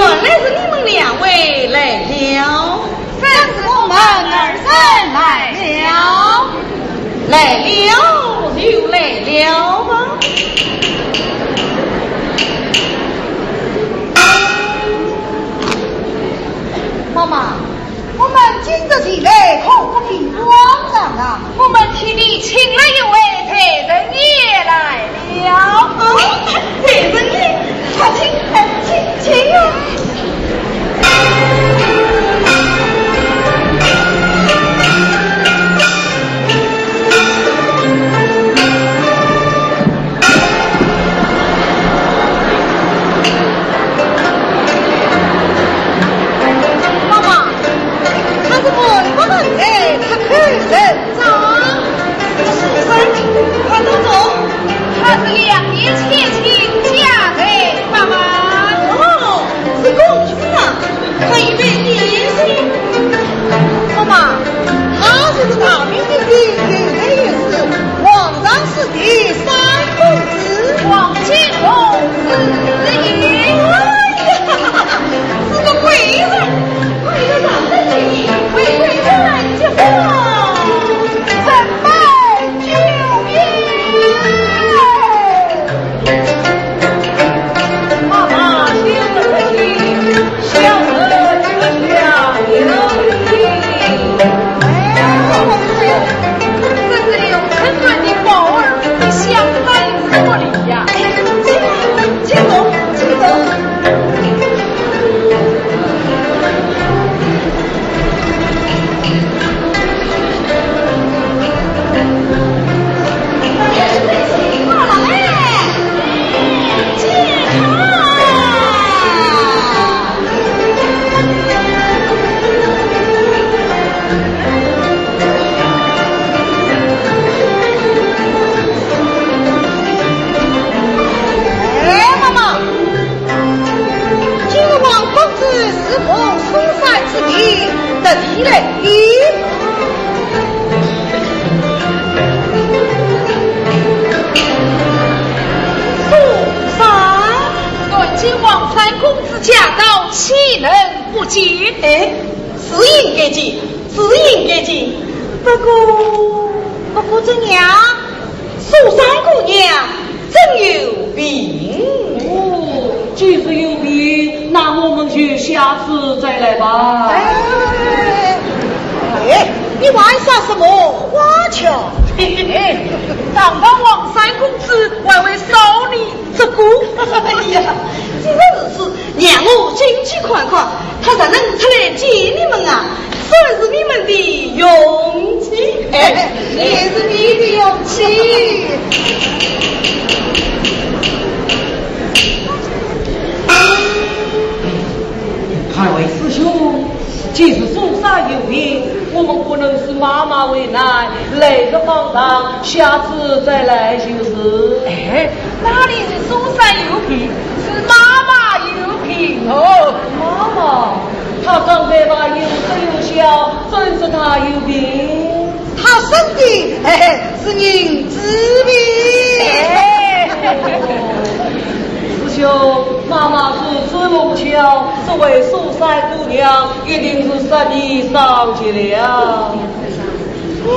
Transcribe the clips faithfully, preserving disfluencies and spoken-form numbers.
原来是你们两位来了。正是我们二人来了。来了就来了吧。妈妈，我们今日前来可不平光啊。我们替你请了一位陪人爷来了。哦，陪人爷，快请，哎，请，请哟。妈妈， 他是我们的出口人。啊，是谁？快动手！他是两年前请假的，爸爸。哦，是公子啊，快预备点心。妈妈，他就是大名鼎鼎，有名有势，皇上 是第三公子。王金龙是你。哎呀，是个贵人，快点让人请你回归原籍吧。臣拜九叩。妈妈，请客气。 小人出家有礼。哎，真是六尺寸的宝儿，不像三叔哩呀。哎，请坐，请坐。 哎，妈妈， 今日王公子是奉苏三之命，特地来的。苏三？愿请王三公子驾到，岂能不见？哎， 是应该见，是应该见。不过，不过怎样？苏三姑娘真有病。哦，既是有病，那我们就下次再来吧。哎，哎，你玩耍什么花枪？嘿嘿嘿，堂堂王三公子，还会少你这个？哎呀，既然如此， 让我进去看看，他若能出来见你们啊，算是你们的运气，哎，也是你的运气。二位师兄，既是苏三有病，我们不能使妈妈为难，来日方长，下次再来就是。哎， 哪里是苏三有病，是妈妈有病哦。妈妈，她长得吧，又瘦又小，怎说她有病？她生的，嘿嘿，是银子病。哎。师兄，妈妈如此弄巧，这位苏三姑娘一定是煞的上去了。 嗯，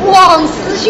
王师兄。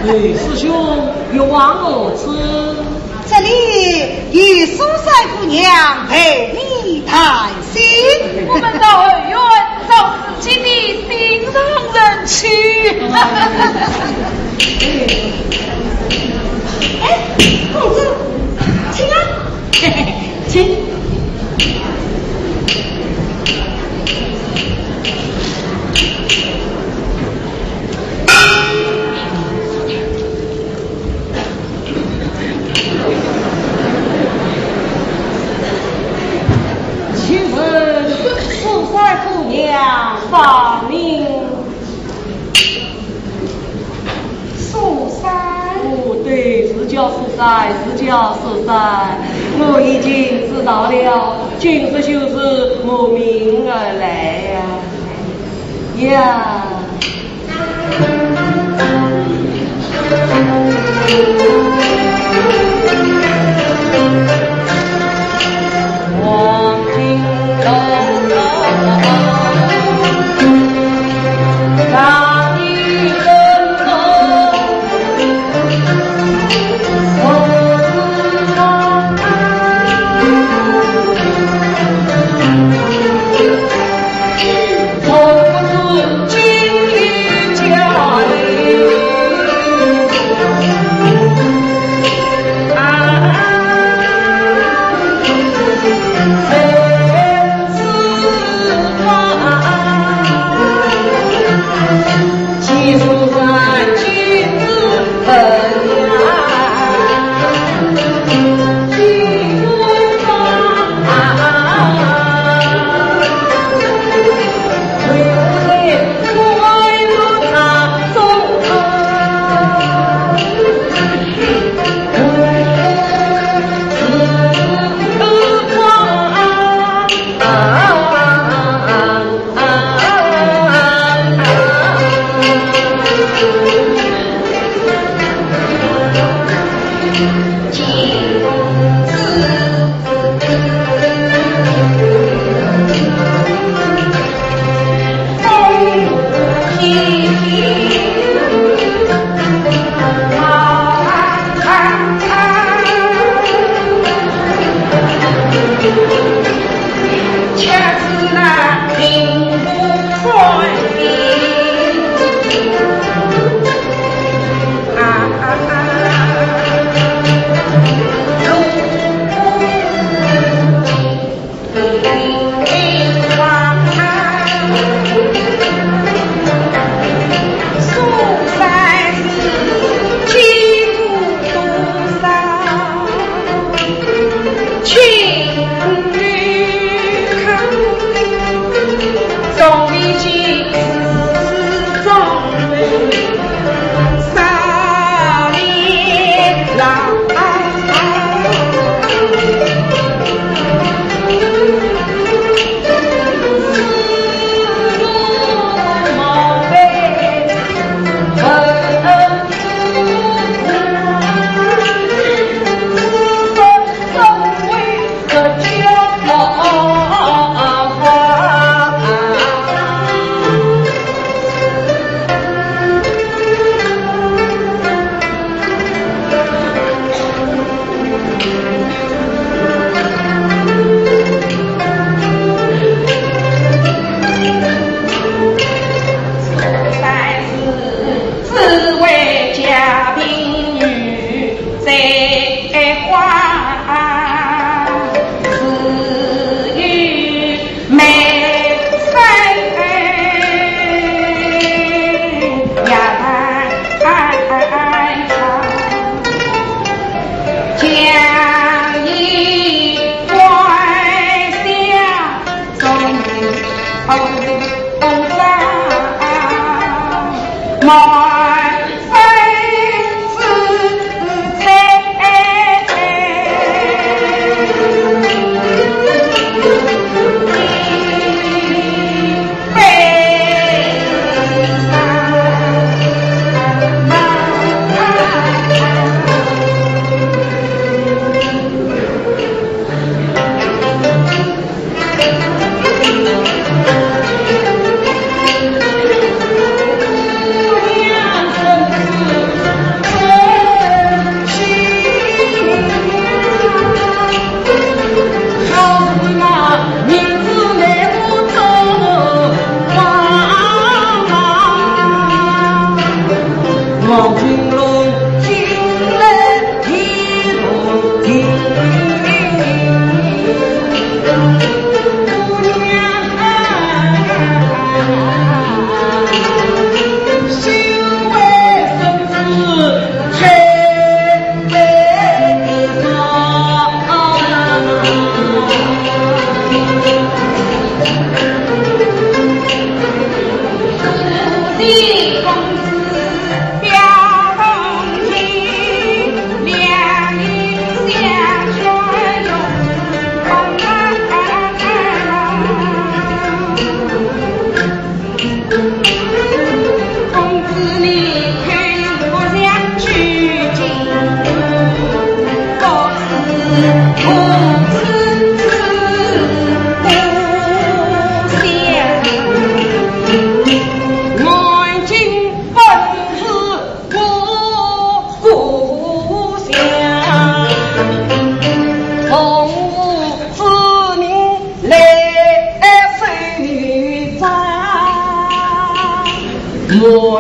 哎，师兄，欲往何处？这里有苏三姑娘陪你谈心。我们到后院找自己的心上人去。哎，公子，请啊。 请。请问苏三姑娘芳名？ 苏三。哦，对，是叫苏三，是叫苏三。我已经知道了，今日就是慕名而来呀。呀。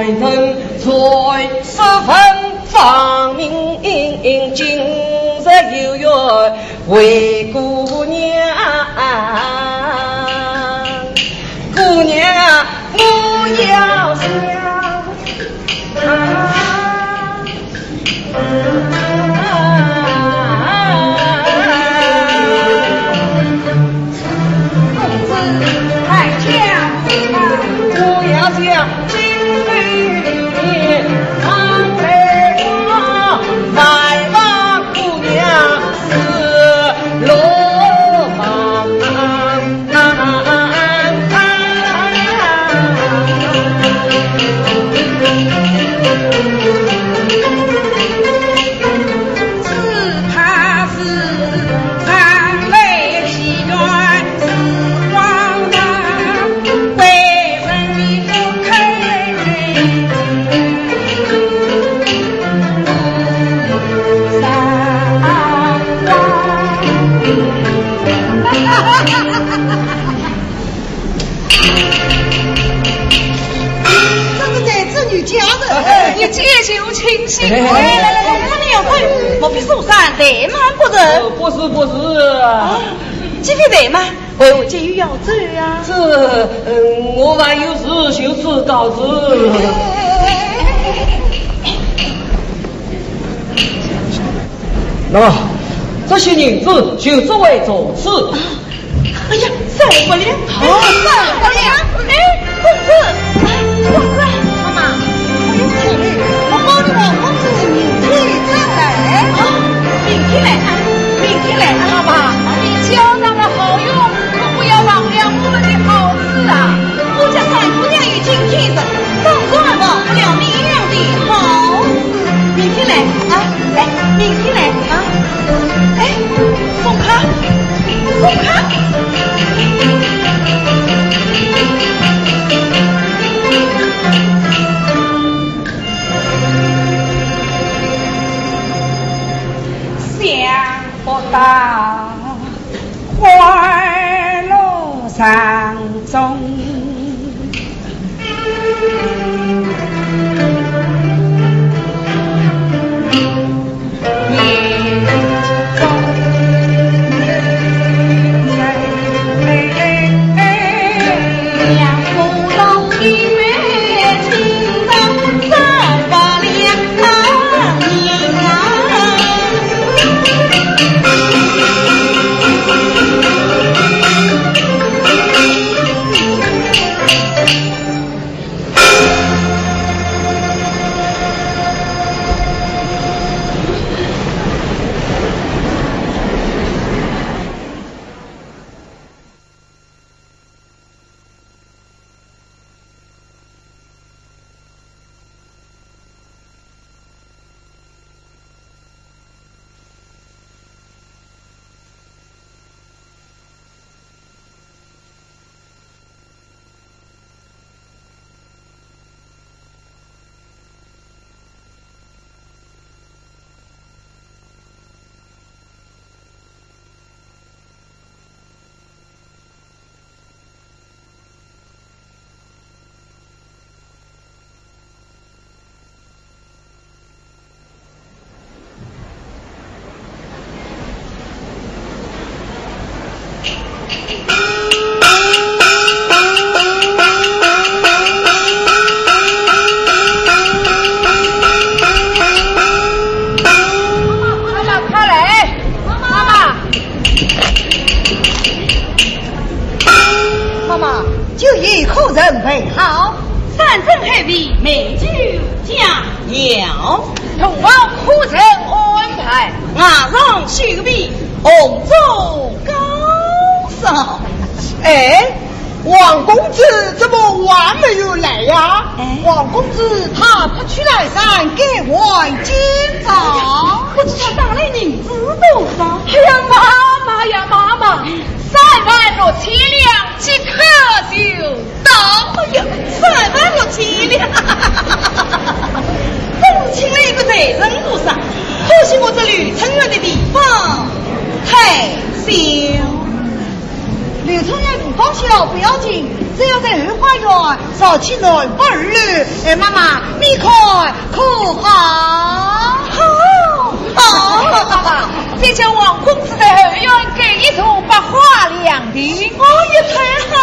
人在十分芳名，今日有缘会姑娘。姑娘，我要想。 这是才子女家的，哎，一见就倾心。哎，来来来来，我们要看，莫非苏三怠慢不成？呃，不是，不是。啊，既非怠慢，为何急于要走啊？这，嗯，我还有事，就此告辞。那这些银子就作为重资。 哎呀，受不了，哎，受不了！哎，公子，哎，公子。妈妈，我有请你，我包的黄金子，你可以带来。啊，明天来啊，明天来啊。妈妈，你交上了好运，可不要忘了我们的好事啊。我家三姑娘已经见证，当然忘不了你俩的好事。明天来啊，来，明天来啊。哎，送客，送客。 想不到快乐山中。妈妈，快来！妈妈！ 妈妈，酒宴可曾备好？山珍海味，美酒佳肴。同房可曾安排？马上修备，红烛高烧。哎，王公子怎么还没有来呀？哎。王公子他不去南山改换京装。不知他带来银子多少？哎呀，妈妈呀，妈妈！ 三万六千两即刻就到。哎呀，三万六千两！真是请来一个财神菩萨，可惜我这刘春元的地方太小。刘春燕地方小不要紧，只要在后花园造起暖风炉，哎，妈妈，你看可好？好，好，好，好，好。这叫王公子在后院盖一座百花凉亭。哦，也太好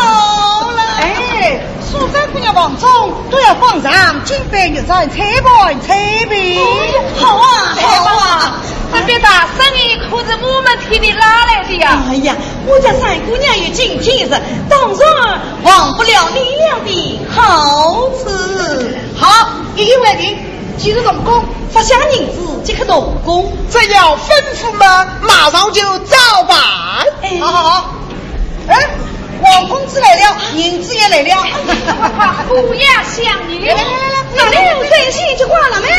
了。哎，苏三姑娘房中都要放上金杯玉盏、彩盘、彩屏。哦，好啊，好啊。这笔大生意可是我们替你拉来的呀。哎呀， 我家三姑娘有今天日，当然忘不了你俩的好处。好，一言为定，即日动工，发下银子即刻动工。只要吩咐嘛，马上就照办。哎。好，好，好。哎，王公子来了，银子也来了。快，快，快，不要想你。来，来，来，来，来。 哪里有真心就挂了咩？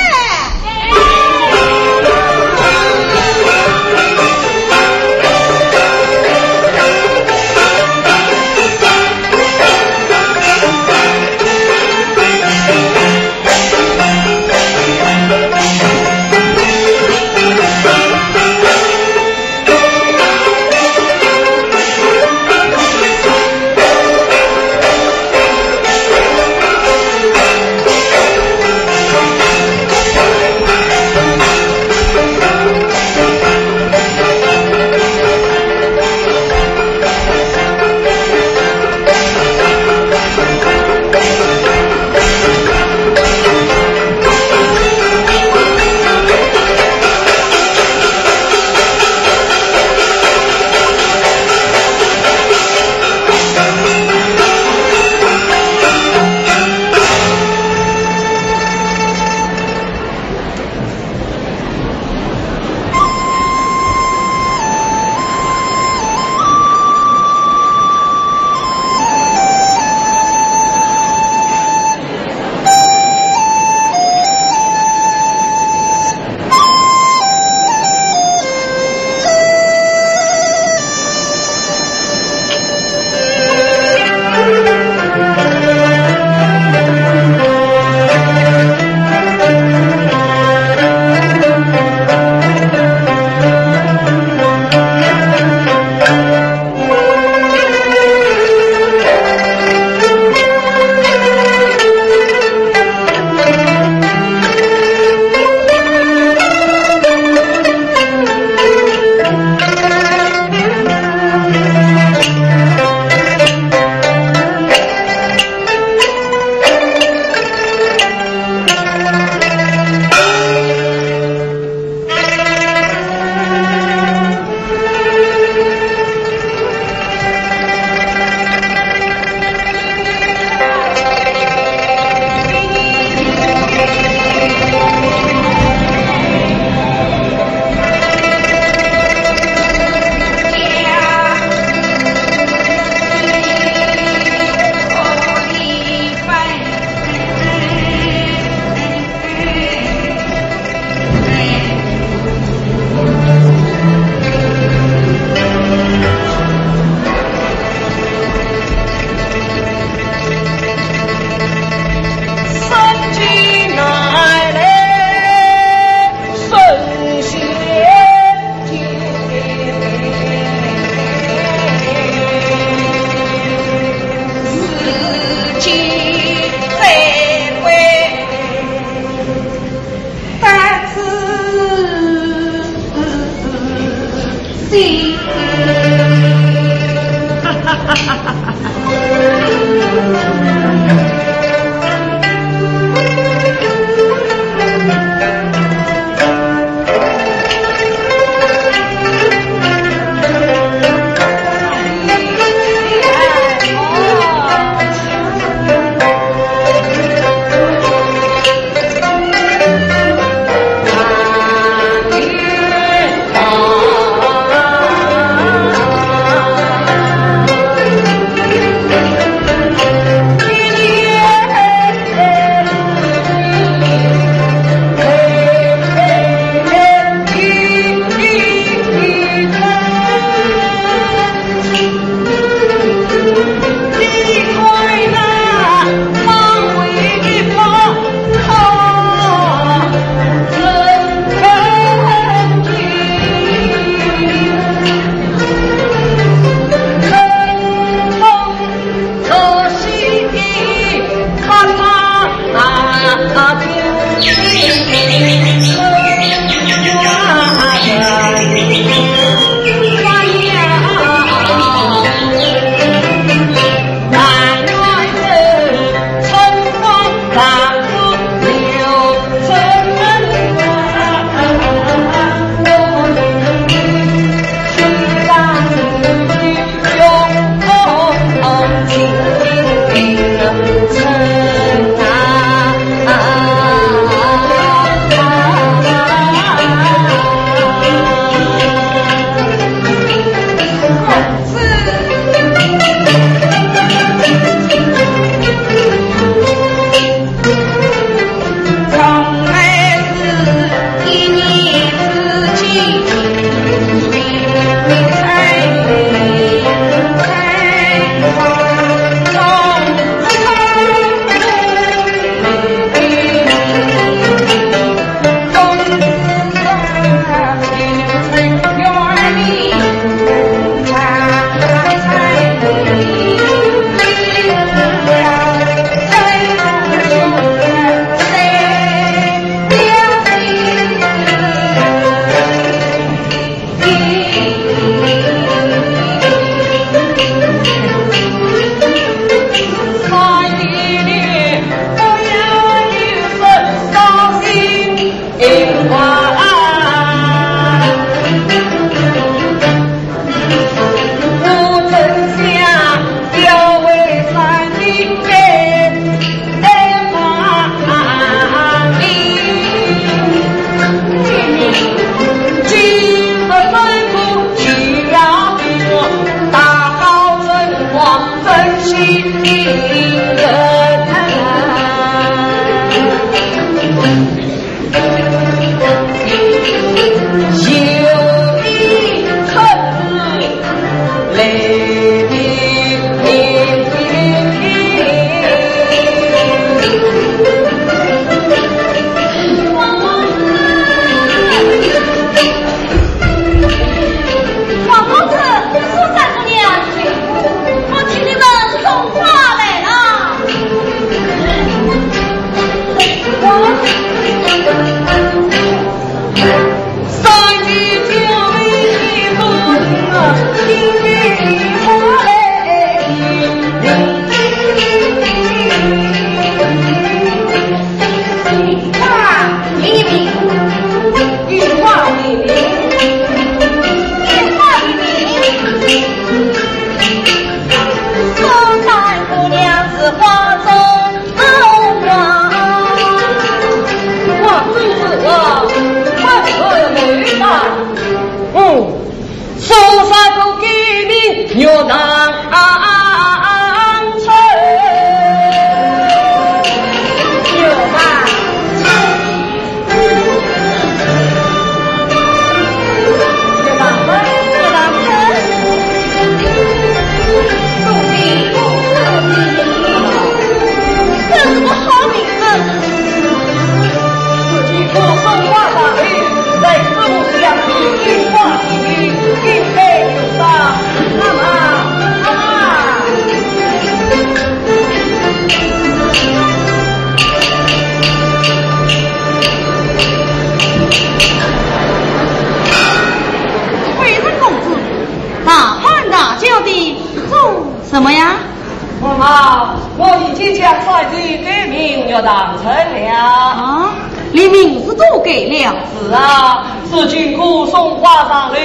嗯，松山公改名玉堂春。玉堂春。玉堂春，玉堂春。恭喜恭喜！这是个好名字。 贵人公子，大喊大叫的做什么呀？ 妈妈，我已经将山字改名玉堂春了。啊，你名字都改了？是啊，如今我松花上楼，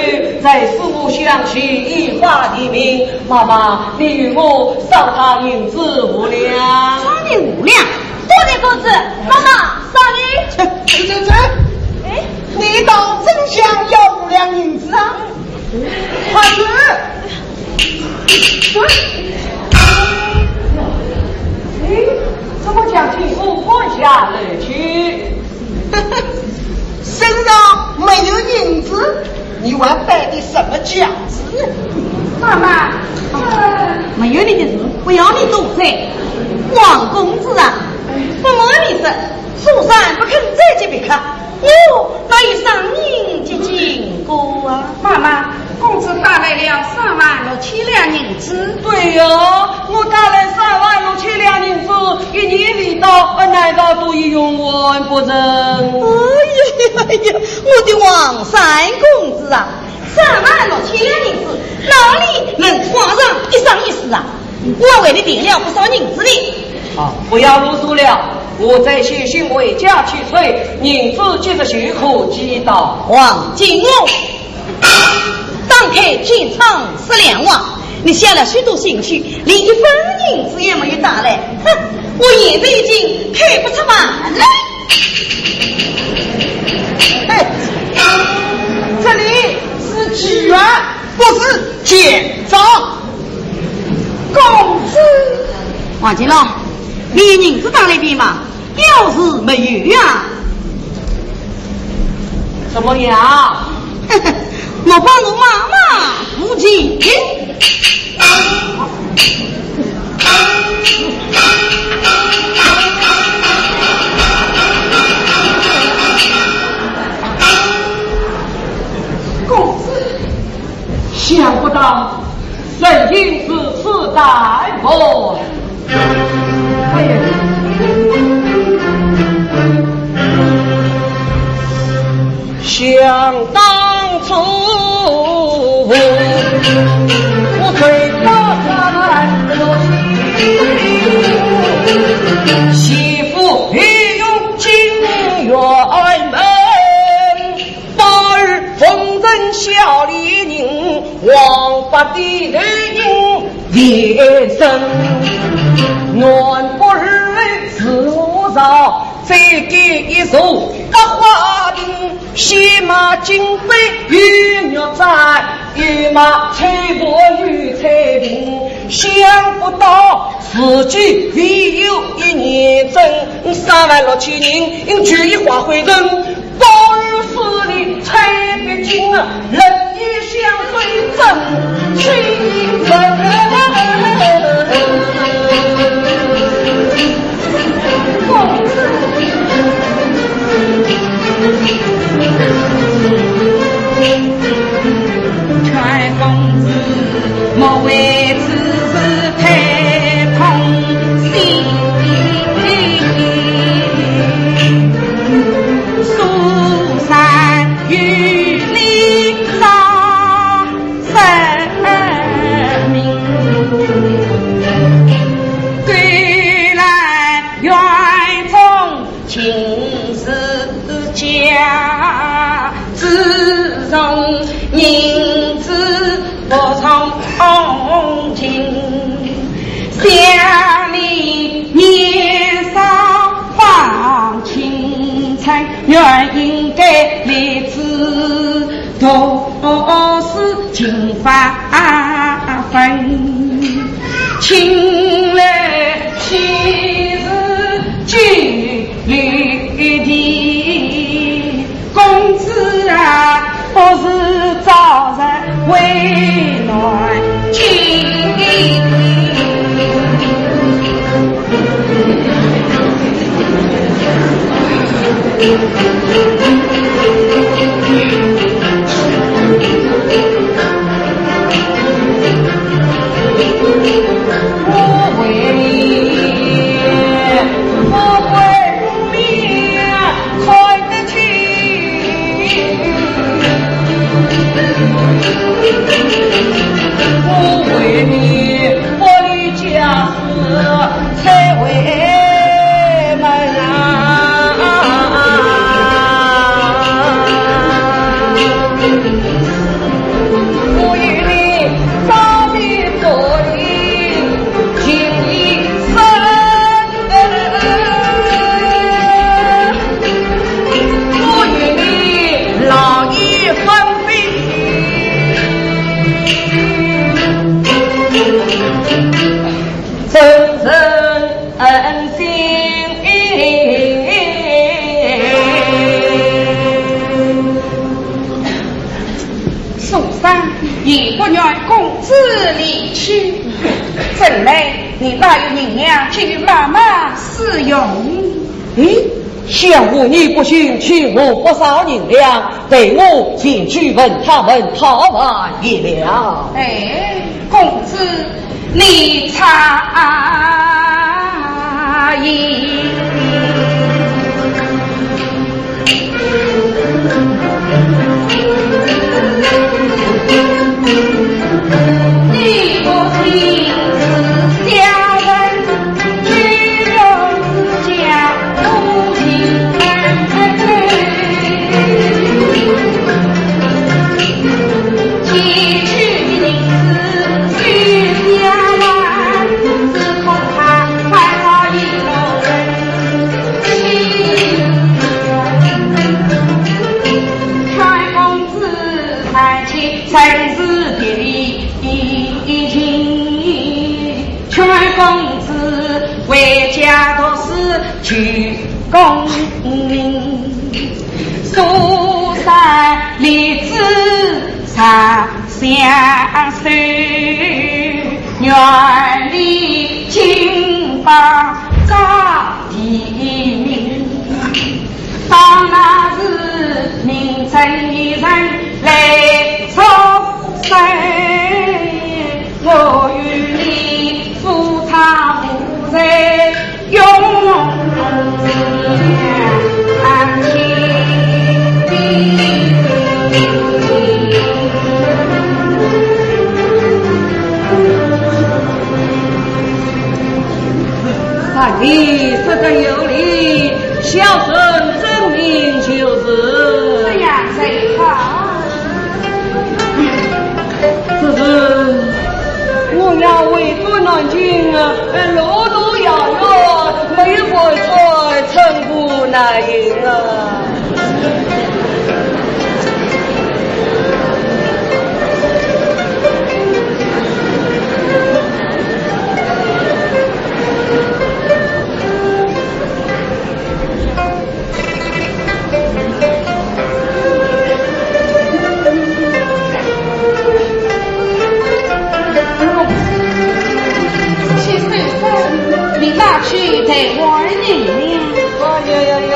在师父向前以花题名。妈妈，你与我赏他银子五两。赏你五两？多谢公子，妈妈，赏你。这，这，这，哎，你倒真想要五两银子啊？快去！ 哎，怎么讲起我跪下来去？身上没有银子，你还摆的什么架子呢？妈妈，这……没有你的事，不要你多嘴。王公子啊，不瞒你说，苏三不肯再接别客， 我哪有赏银的经过啊？妈妈，公子带来了三万六千两银子。对呀，我带来三万六千两银子，一年未到，难道都已用完不成？哎呀呀呀，我的王三公子啊，三万六千两银子，哪里能花上一生一世啊？ 我还为你定了不少银子呢。啊，不要啰嗦了，我再写信回家去催，银子即日就可寄到。王金龙，打开天窗说亮话，你写了许多信去，连一分银子也没有带来。哼，我现在已经开不出饭来。哎，这里是妓院， 不是奸商。公子。王金龙，你银子打了一遍吧？要是没有呀？怎么样？我帮我妈妈付钱。公子。 想不到人性如此淡薄。哎呀，想当初，我最怕三六七，媳妇欲用金钏门。 八二奉承小丽人，王八的头影变身。男不二是我造，再给一座百花亭，先卖金杯与玉簪，又卖翠柏与翠屏。想不到自己未有一年整，三万六千银，就已花费尽。 当时你才不经啊，人也相随真情分。公子，劝公子莫为此事太痛心。苏三 与你打声明知不从情，想你年少方青春，原应该立志读书勤发奋，请来昔日旧 绿地，公子啊，不如早日回南京。我为你，我为 你看得清。我为你，我的家事才为门啊。我与你早已不离，情意深。 我与你老已分别。深深恩情。苏三也不愿公子离去，怎奈 你哪有银两给妈妈使用？咦，想我你不行，请我不少银两，待我前去问他们讨还一两。哎，公子，你差矣。 劝公子回家读书求功名，苏三立志上 相随，愿你金榜高第名。到那时名正言顺来做官，我与你夫唱妇随。 看你说得有理，小生遵命就是。这样最好。 只是我要回转南京啊，路途遥远，没有办法乘过南行啊。 先生，你拿去代我一领了。哎呀呀呀，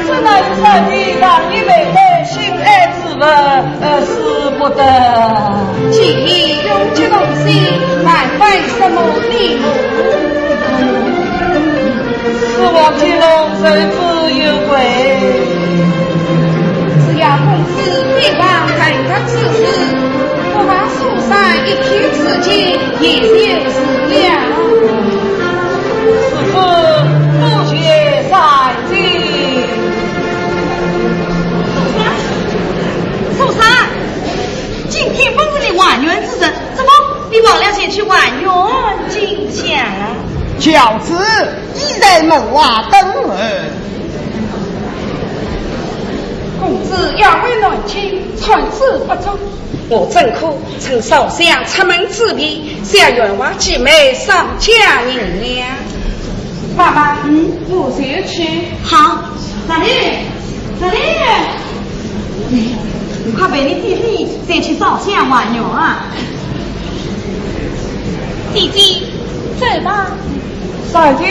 这乃是你让你妹妹心爱之物，呃，使不得。既已用这东西，还问什么礼物？ 是我见龙受之有愧。只要公子别忘待他之事，不怕苏三一气之间也就是了。师父，多谢三姐。苏三，下了。轿子已在门外等候。公子夜未能进，穿子不中。我怎可趁烧香出门之便，向员外姐妹赏家银两？妈妈，嗯，我就去。好。哪里？ 哪里？你快陪你姐妹再去烧香还愿啊！姐姐，走吧。小姐，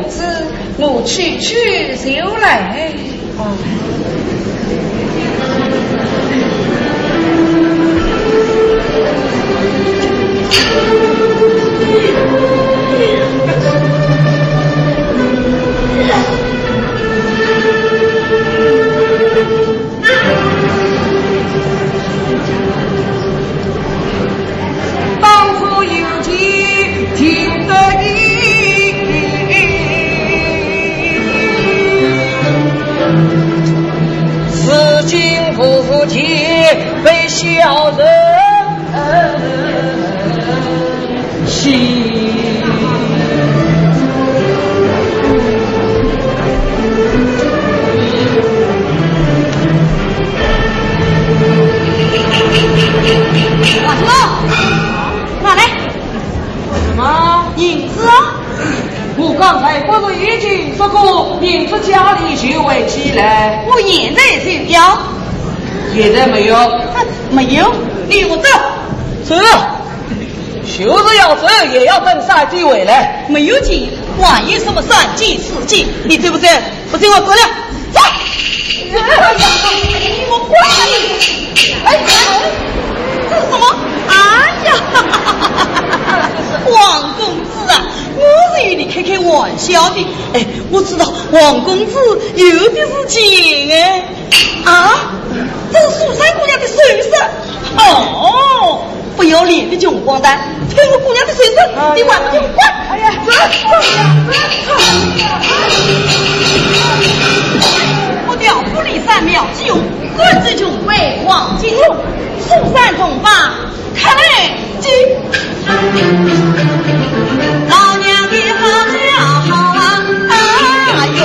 子，我去去就来。当初有情情得意，如今无情被小人 心。王叔，拿来。什么？银子啊！我刚才不是已经说过，银子家里就会寄来？我现在就要。现在没有？啊，没有。你我走。走。 就是要走，也要等三姐回来。没有钱，还有什么三姐四姐？你对不对？不对，我走了。走！哎呀，我关了你！哎，这是什么？哎呀，王公子啊，我是与你开开玩笑的。哎，我知道王公子有的是钱哎。 啊，这是苏三姑娘的首饰。哦，不要脸的穷光蛋，偷我姑娘的首饰，你还不给我滚！哎呀，走，走，走，走。我调虎离山苗继勇，赶走穷鬼王金龙，苏三同胞 看来，这老娘的好叫好啊，哎呦！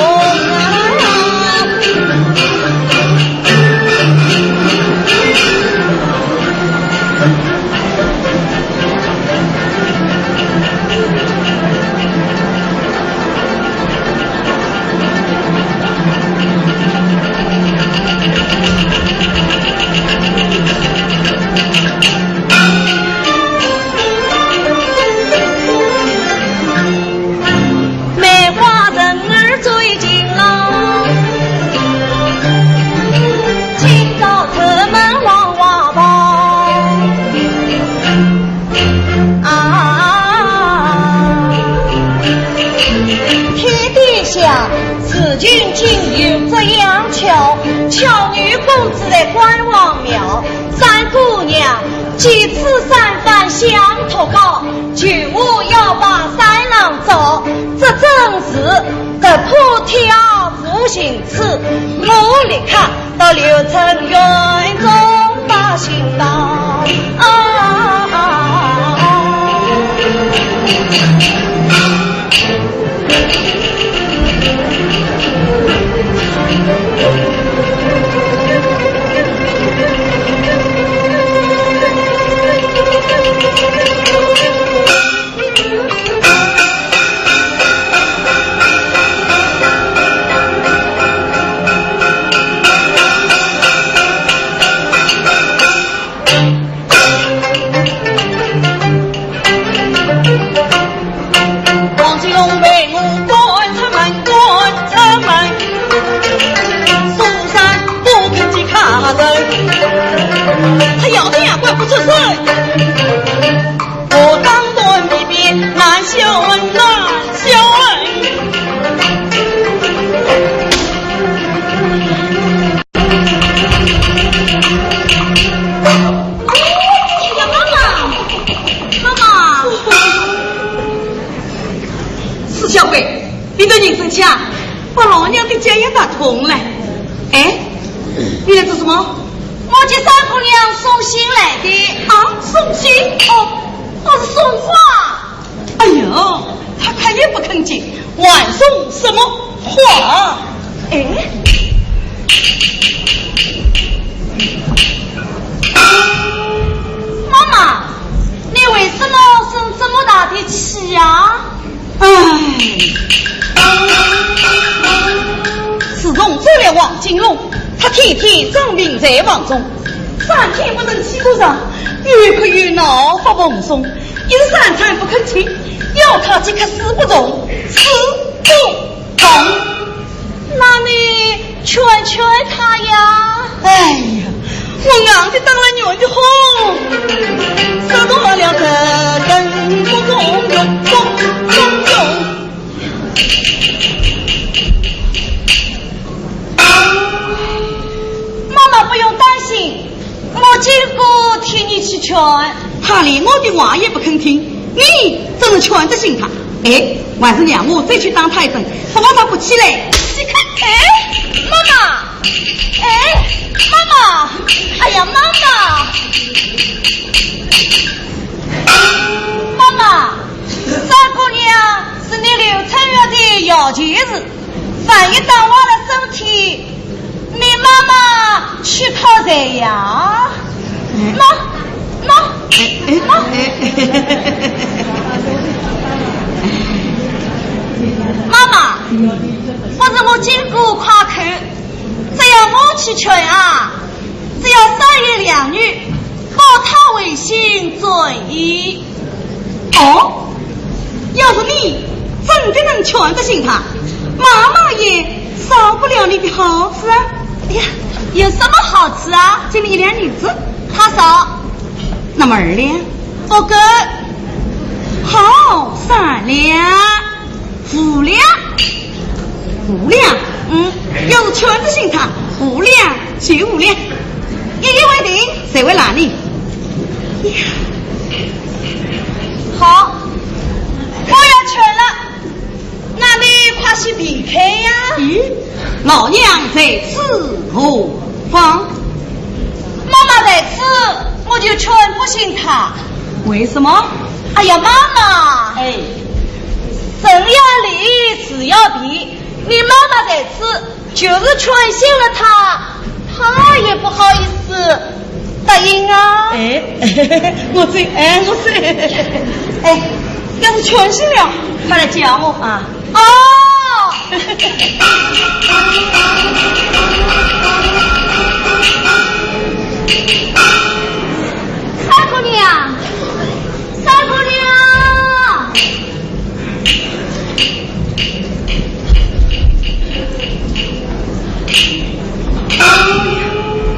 梅花人儿最近老，今朝出门望外跑。啊，天底下事情竟有这样巧，巧女公子在关王庙，三姑娘 几次三番相托告，求我要把三郎捉，这真是突破挑夫寻子，我立刻到刘城院中把信到。啊，啊，啊，啊。 王金龙被我赶出门，赶出门。苏三不肯去看人，他要的也管不出事。我当断皮鞭难消恨，难消恨。 哎呀，妈妈，妈妈！死小鬼，你的人生气啊，把老娘的脚也打痛了。哎，你来做什么？我给三姑娘送信来的。啊，送信？哦，不是送花。哎呦，他也不肯进，还说什么话？哎，妈妈，你为什么生这么大的气呀？唉，自从做了王金龙，他天天生病在房中，三天不曾起过床，又哭又闹发疯疯，一日三餐不肯吃，要他几克水不中，水不中。那你劝劝他呀。哎呀，我硬得打了软的很，说动了这根不中用，不中用。妈妈不用担心，我金姑替你去劝。他连我的话也不肯听，你怎么劝得醒他？哎，还是让我再去打他一顿，不然他不起来。哎，妈妈，哎，妈妈，哎呀，妈妈，妈妈，三姑娘是你刘春月的摇钱树，万一打坏了身体， 你妈妈去讨谁呀？喏，喏，喏。妈妈，不是我金姑夸口，只要我去劝啊，只要三言两语，保他回心转意。 哦，要是你真的能劝得醒他，妈妈也少不了你的好处啊。哎呀，有什么好处啊？给你一两银子。他少。那么二两？不够。好，三两。 五两。五两？嗯，要是劝得醒他，五两就五两。一言为定，谁会拦你？好，我要劝了，那你快些避开呀。咦，老娘在此何妨？妈妈在此，我就劝不醒他。为什么？哎呀，妈妈，哎， 人要离，树要别，你妈妈在此，就是劝醒了她，她也不好意思答应啊。哎，我知，哎，我知。哎，要是劝醒了，她来叫我啊。哦。三姑娘，三姑娘。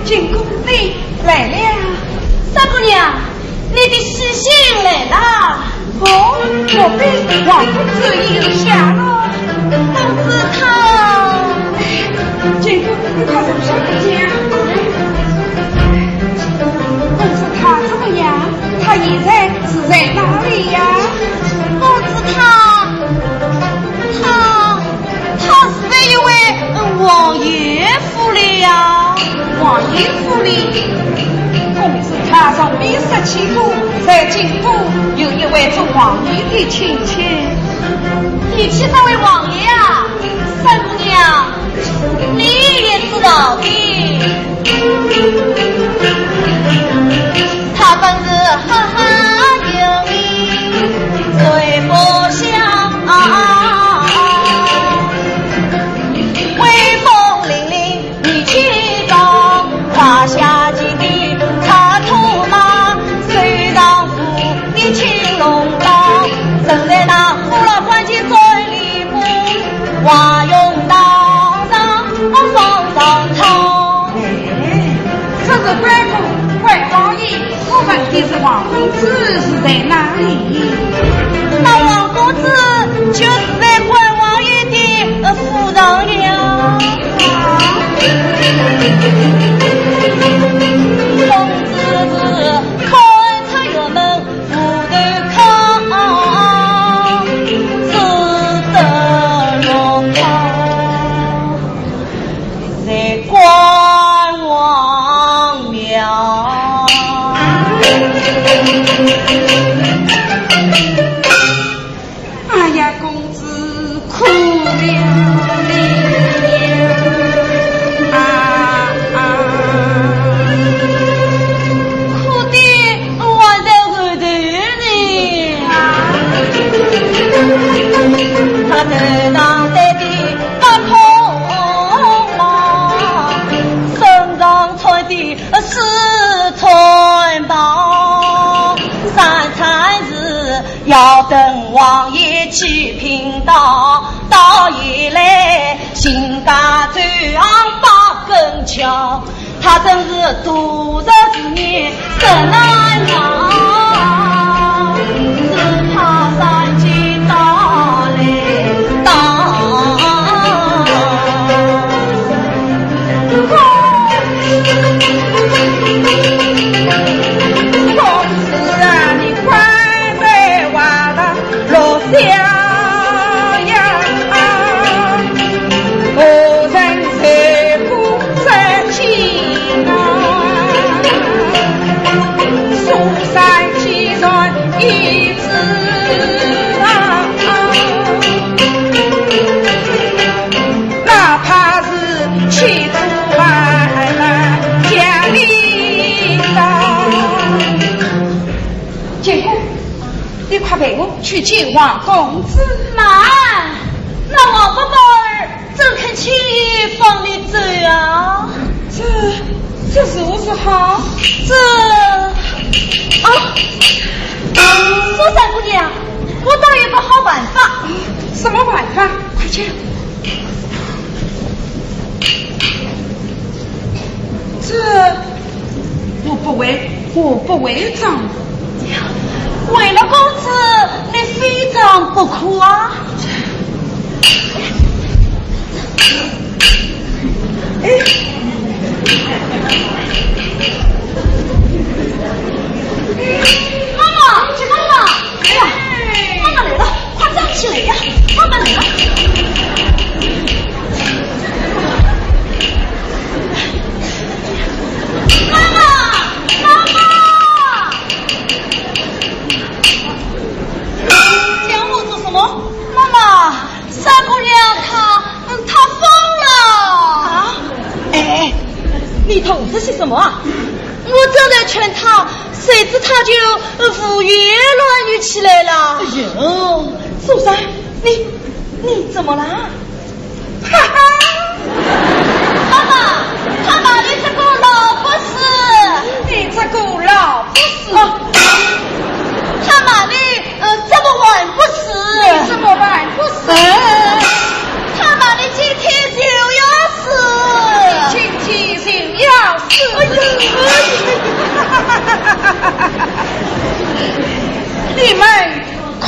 金姑，你来了。三姑娘，你的喜信来了。哦，莫非王公子已下了？公子他……金姑，你快上去见。公子他怎么样？ 他现在是在哪里呀？公子他，他，他是在一位，嗯，王爷府里呀。王爷府里？公子他从未曾去过，在京都有一位做王爷的亲戚。你去找位王爷啊？三姑娘，你也知道的。 他本是赫赫有名，谁不想？威风凛凛你气壮，胯下骑的赤兔马，手上舞的青龙刀，正在那虎牢关前走一步，华容道上放上草。 哎，这是关公，关王爷，我问的是王公子是在哪里？那王公子就是在关王爷的，呃，府上呀。啊。公子是看出辕门 无头康，只得落康在关王庙。哎呀，公王爷去贫道，倒也来，新家走上八根桥。他真是度日如年，真难熬，只怕山间到来到。公子啊，你快快话了。 落霞呀，何人吹过山间啊？苏三既然已知啊，哪怕是千阻万难将你到。 见过，你快陪我去见王公子。慢，那王伯伯儿怎肯轻易放你走啊？这，这如何是好？这，啊，苏三姑娘，我倒有个好办法。什么办法？快讲。 这，我不会，我不会唱。为了公子，你非唱不可啊！哎，妈妈，妈妈！ 哎呀，妈妈来了，快站起来呀！妈妈来了。妈妈，妈妈！叫我做什么？妈妈，三姑娘她，嗯，她疯了。啊？哎，哎，你懂这些什么啊？ 我正在劝她，谁知她就，呃，胡言乱语起来了。哎呦，苏三，你，你怎么啦？哈哈！妈妈，她骂你这个老不是。你这个老不是。哦，她骂你 呃，这么晚不死。你这么晚不死。哎，她骂你今天就要死。今天就要死。哎呦，哎呦。你们看。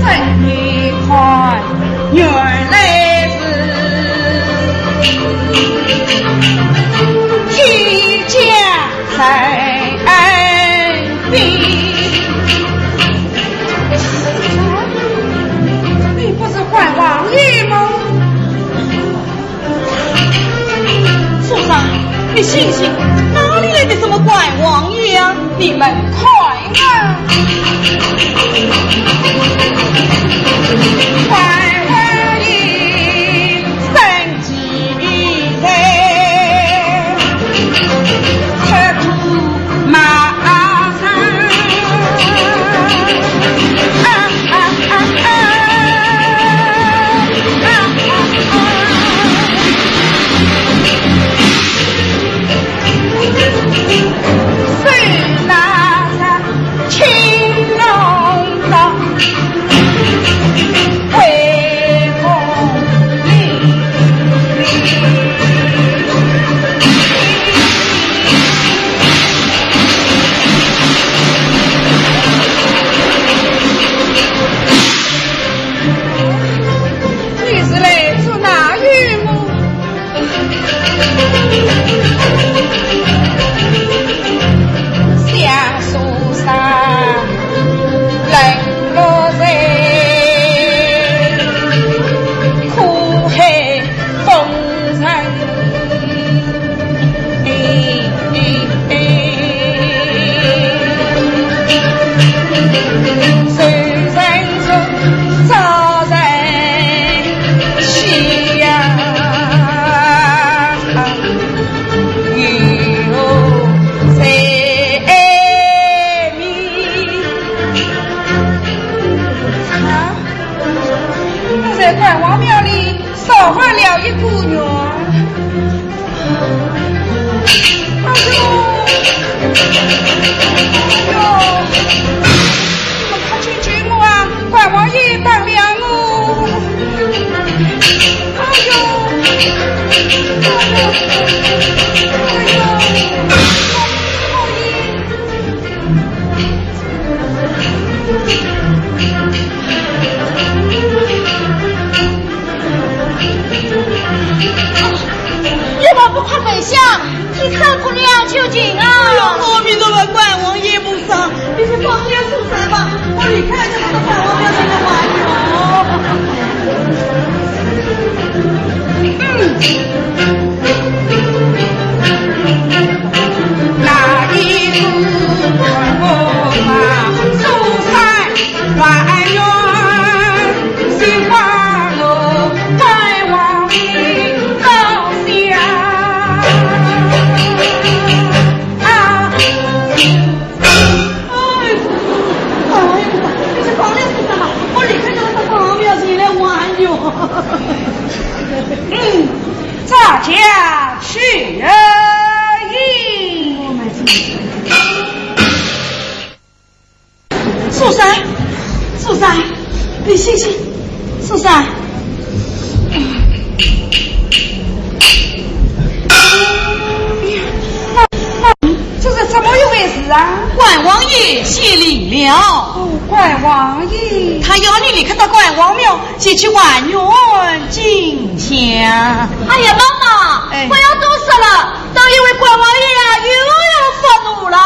这一看，原来是居家在边。你不是关王爷吗？ 苏三，你醒醒，哪里来的什么关王爷啊？你们看啊！关王爷生几岁？出土 马上。啊啊啊啊！啊啊啊！手拿着青龙刀。啊，我在关王庙里少还了一个愿。哎呦，哎呦，你们快去救我啊！关王爷打了我。哎呦，哎呦，哎呦，哎呦。 你们不快跪下，替三姑娘求情啊！哎呦，阿弥陀佛，关王爷菩萨，你是放了苏三吧，我离开这个关王爷这个玩意儿。嗯。 哎，哎，你是放了苏三吧，我立刻就到关王庙前来还愿。嗯，咱家去而已。苏三，苏三，你醒醒，苏三。 这是怎么一回事啊？关王爷显灵了。哦，关王爷。他要你立刻到关王庙前去还愿进香。哎呀，妈妈，哎。不要多说了，让一位关王爷呀，又要发怒了。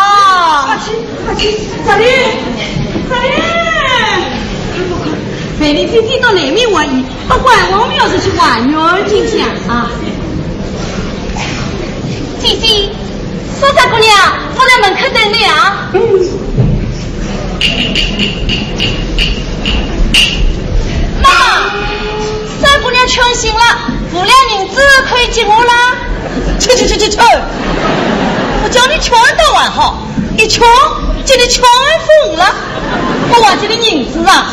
快去，快去，这里，这里。陪你姐姐到南面还愿， 到关王庙前去还愿进香啊。姐姐，苏三姑娘坐在门口等你啊。妈妈，三姑娘劝醒了，五两银子可以给我啦。去去去去去！我叫你劝倒还好，一劝，叫你劝疯了。我还给你银子啊？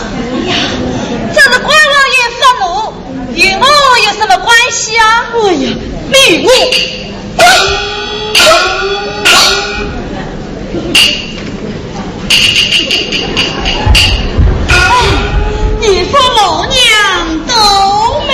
这是关王爷发怒， 与我有什么关系啊？哎呀，你，你，哎，你说老娘倒霉。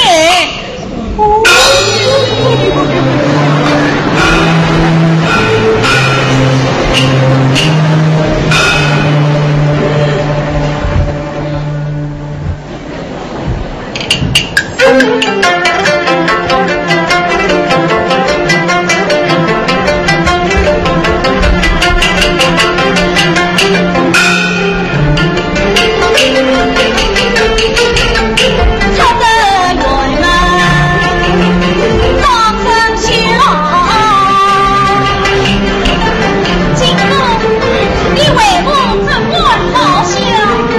金公，你为我这官报效，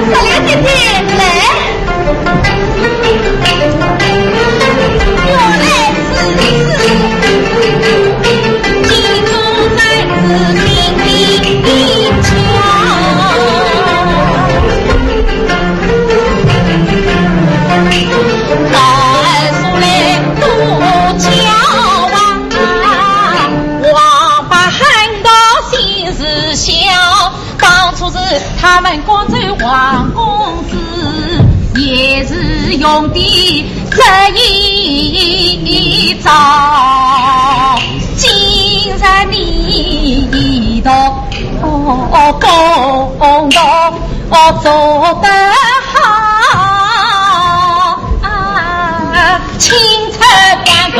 十两银子来。 当初是他们赶走王公子，也是用的这一招。今日你一同，哦，哦，共同，哦，做得好。 啊，钦差关公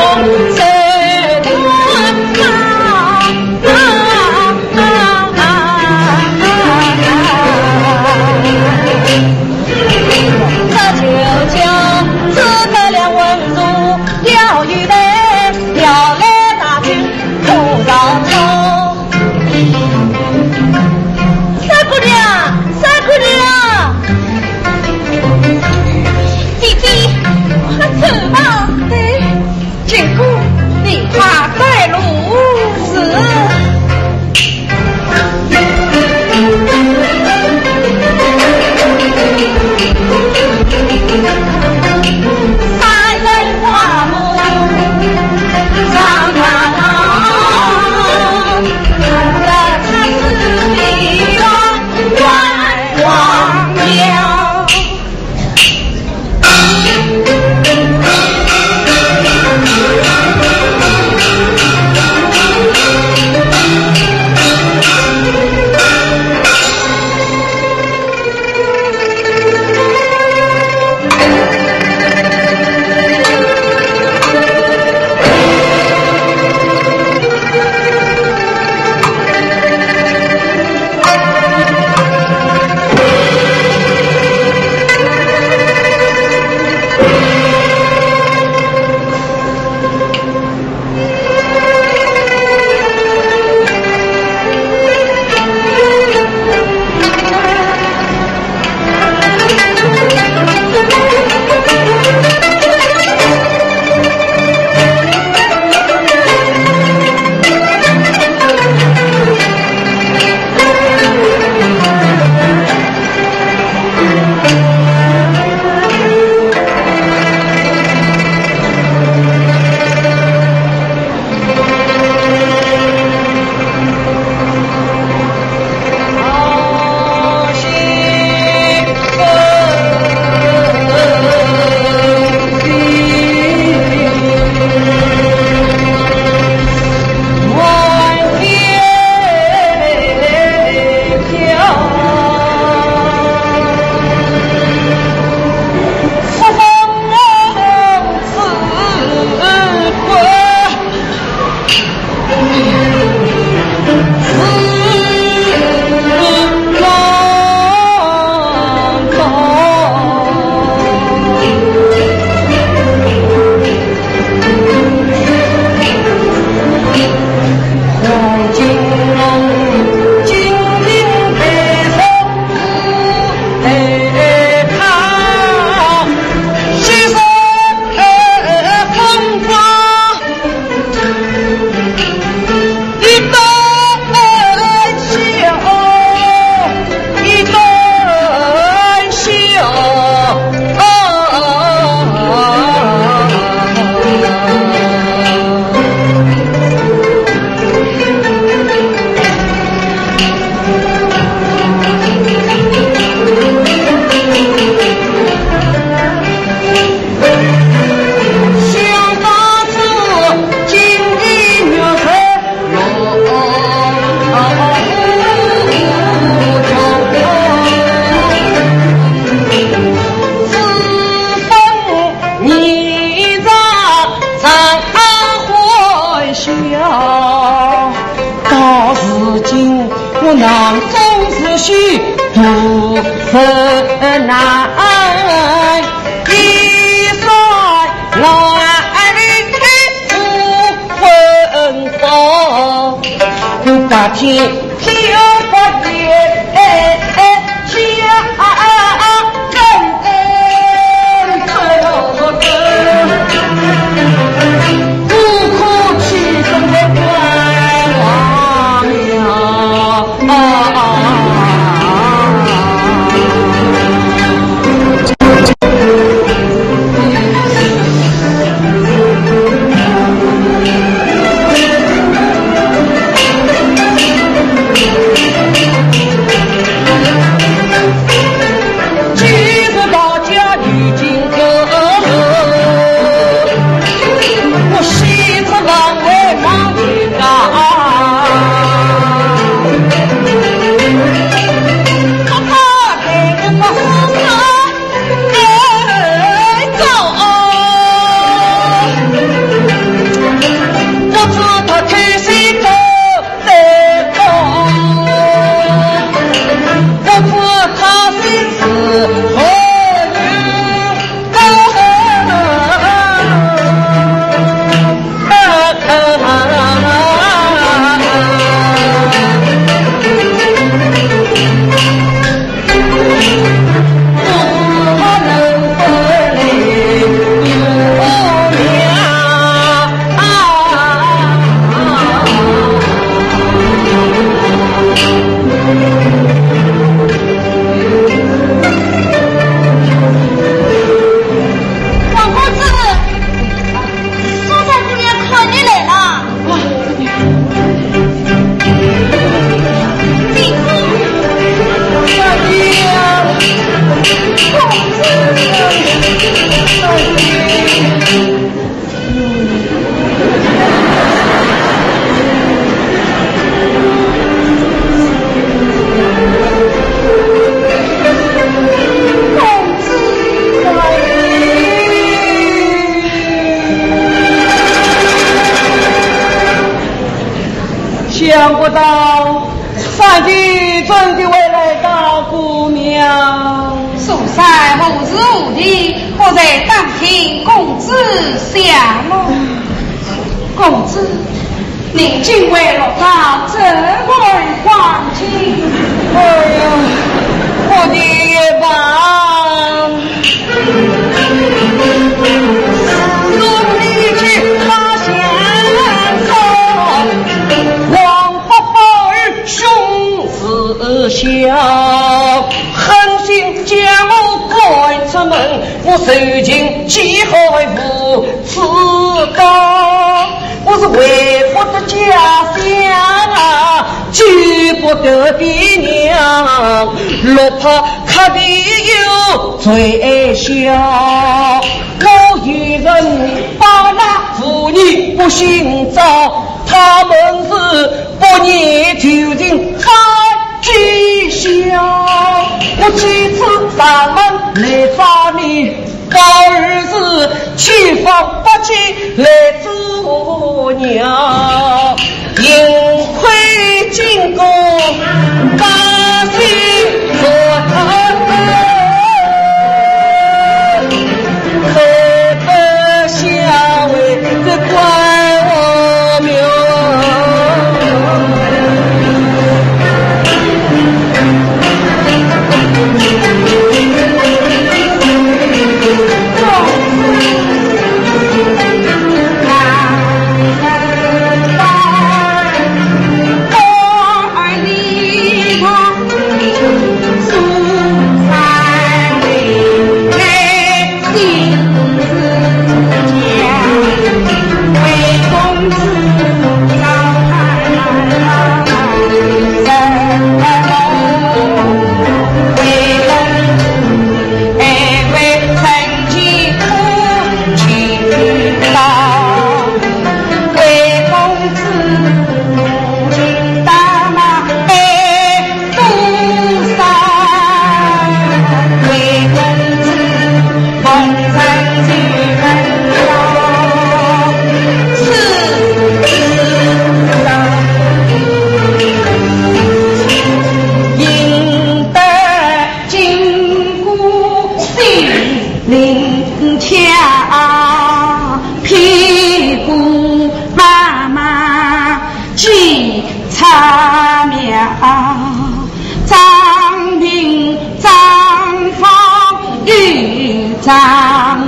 受难啊！啊，啊，啊，啊，啊。这就叫诸葛亮文武了一代，调来大军赴曹操。三姑娘，三姑娘。王公子，苏三姑娘看你来了。 想不到三姐真的会来找姑娘。苏三何时何地，不在打听公子下落？公子，你今回落到这般光景。哎呀，我的一半。小屁股妈妈几叉苗，张平张方与张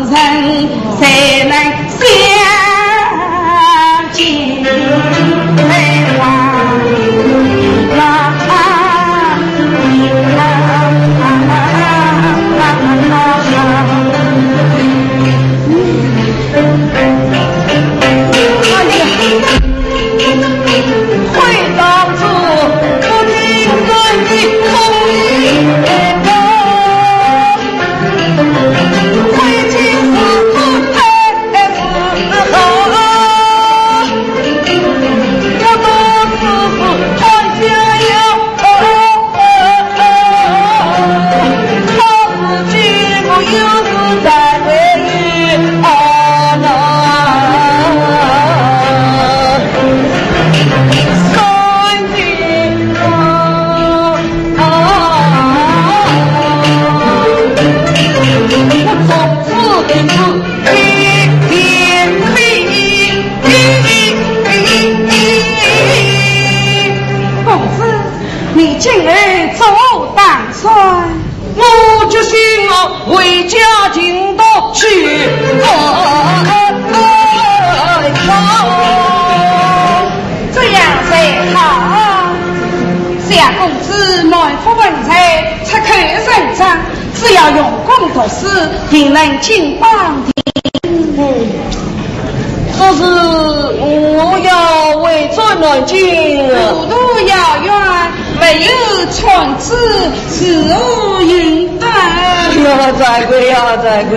仁才能相见。公子，你今后作何打算？我决心啊，回家尽读书。这样才好。想公子满腹文才，出口成章，只要用功读书，定能金榜题。嗯，可是我要回转南京啊。路途遥远，没有船只，如何行得？哎呀，再会呀，再会。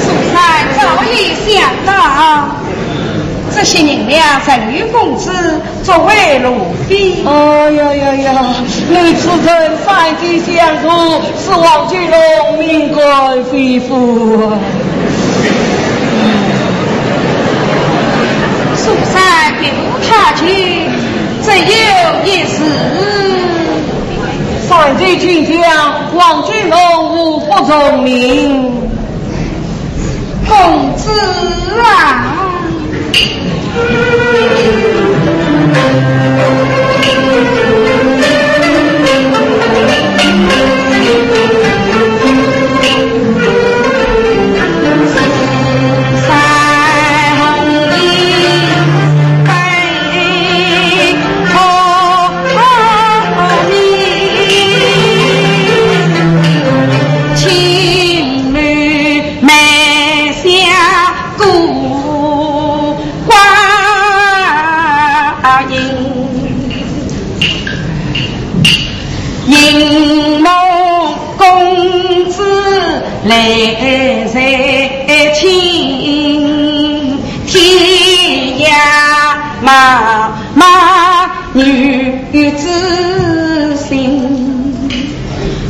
苏三早已想到，这些银两赠与公子，作为路费。哎呀呀呀，你此生三计相助，使王金龙命官非富啊。苏三别无他求，只有一事。三计尽讲，王金龙无不从命。 公子啊！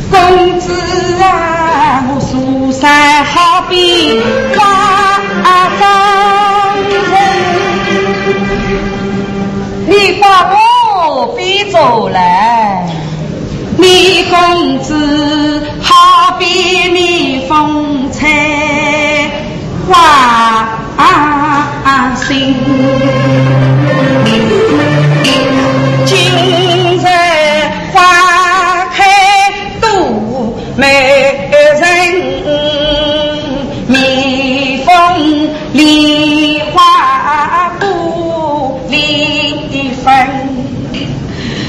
公子啊，我苏三好比花中人。你把我比作兰，你公子好比蜜蜂采花 花心。今日花开多美人，蜜蜂梨花不离分。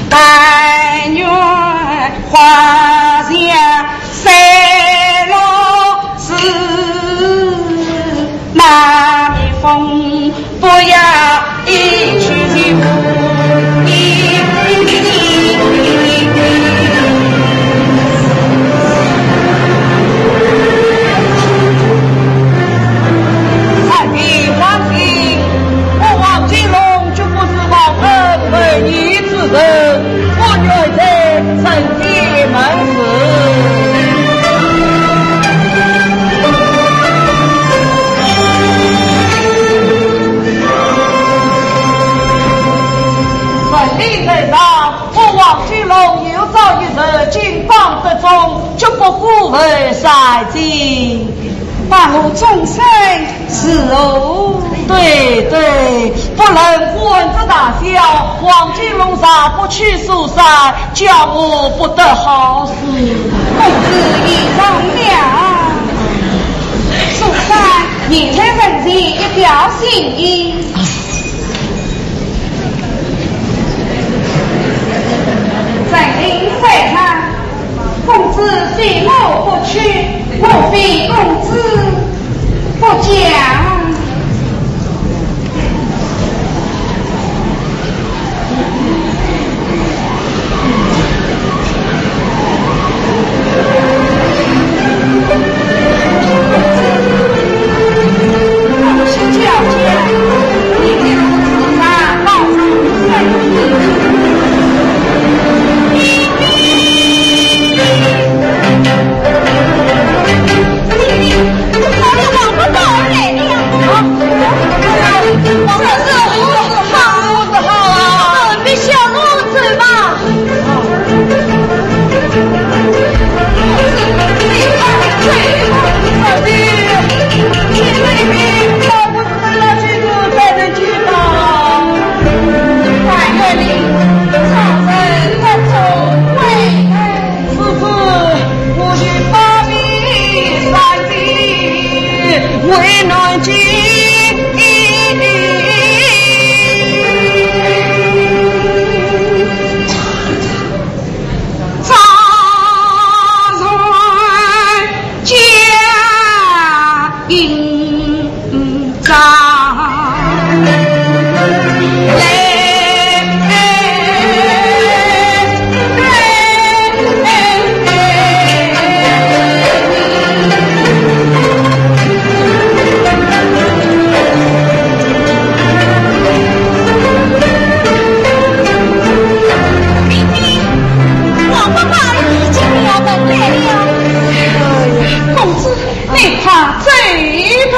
但愿花谢 散落时，那蜜蜂不要一去不回。采萍放心，我王金龙绝不是忘恩负义之人。 我愿在人间门市。人民来到，我王金龙有朝一日金榜题中，绝不辜负三计。把我终身伺候。对，对，不论官职大小，黄金龙啥不去苏州，叫我不得好死。公子言重了。苏州，你看人前一表心意。 陈琳回答，公子非我不娶，我非公子不嫁。 公子，你快走吧。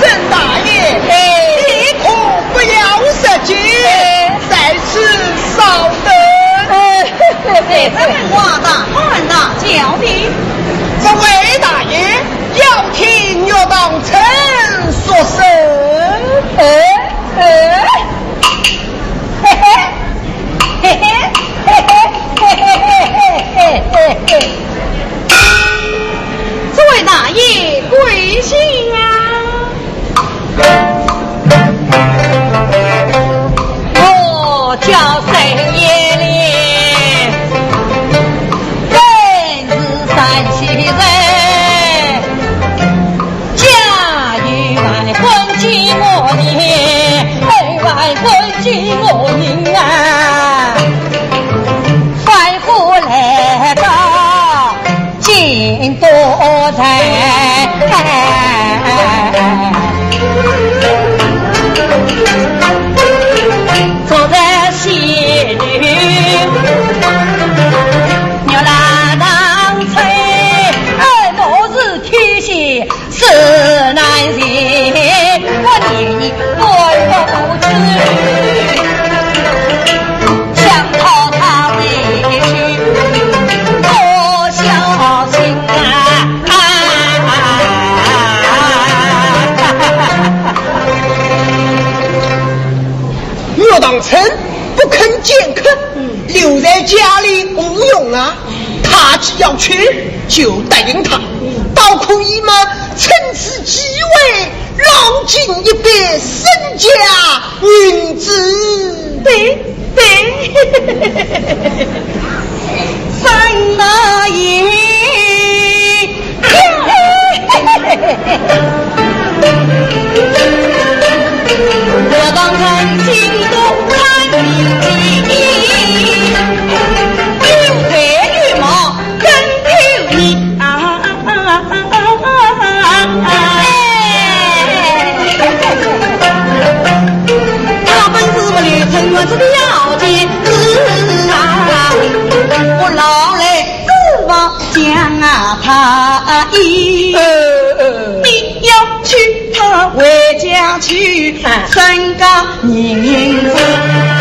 沈大爷，哎，你可不要失敬，哎，在此稍等。哎，哎，哎，话大，话大，叫你。这位大爷要替岳塘春说声。哎，哎，嘿嘿。 嘿嘿，嘿嘿，嘿嘿，嘿嘿，嘿嘿。这位大爷贵姓啊？我叫沈业林，本是山西人。 家有万分之我人，哎，万分之我人啊，欢呼来到金都城。坐在西楼，月来当吹，哎，我是天仙 是难行，我年年不出去，想讨她回去，多孝心啊！岳塘春不肯见客，留在家里无用啊。 他既要去，就答应他，倒可以嘛，趁此机会浪尽一笔身家银子。对，对。沈大爷，这个要紧事啊，我老来指望将啊他一，呃，呃。你要娶她回家去，哎。三个银子，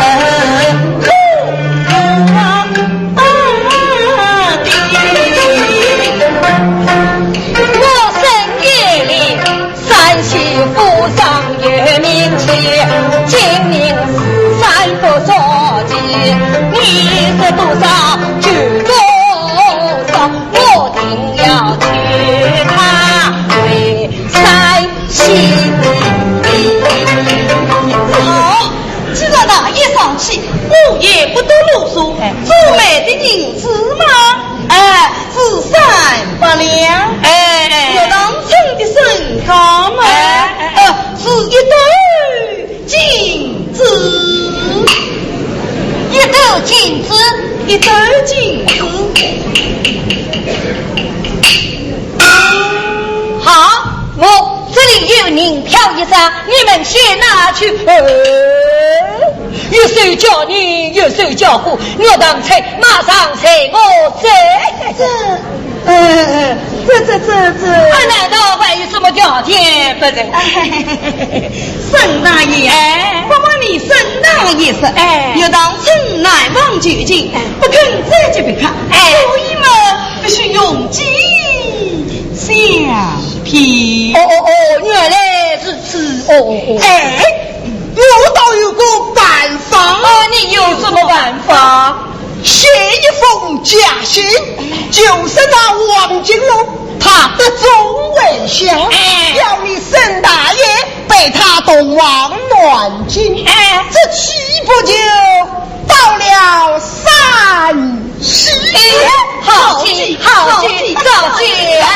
呃，苦啊的。我深夜里 山西府上有名气，金陵十三不着急，你说多少就多少，我定要娶她回山西。好，既然大爷上气，我也不多啰嗦，哎。做媒的银子嘛，哎， 是三百两。哎，哎。月堂村的身价嘛，哎，哎，哎。呃，是一斗金子。一斗金子？一斗金子。好，我这里有银票一张，你们先拿去。哎。 有手交银，有手交货，月堂村马上随我走。这，呃，这，这，这，这。啊，难道还有什么条件不成？哎，沈大爷，哎。不瞒你沈大爷说，哎。月堂村来往就近，哎。不肯再接别客，哎。所以嘛，必须用计相骗。哦，哦，哦，原来如此，哦，哦，哦。哎， 我倒有个办法。哦，你有什么办法？写一封假信，就是那王金龙，他的众位相，哎。要你沈大爷陪他同往南京，哎。这岂不就到了山西？哎，好计，好计，好计，好计，哎。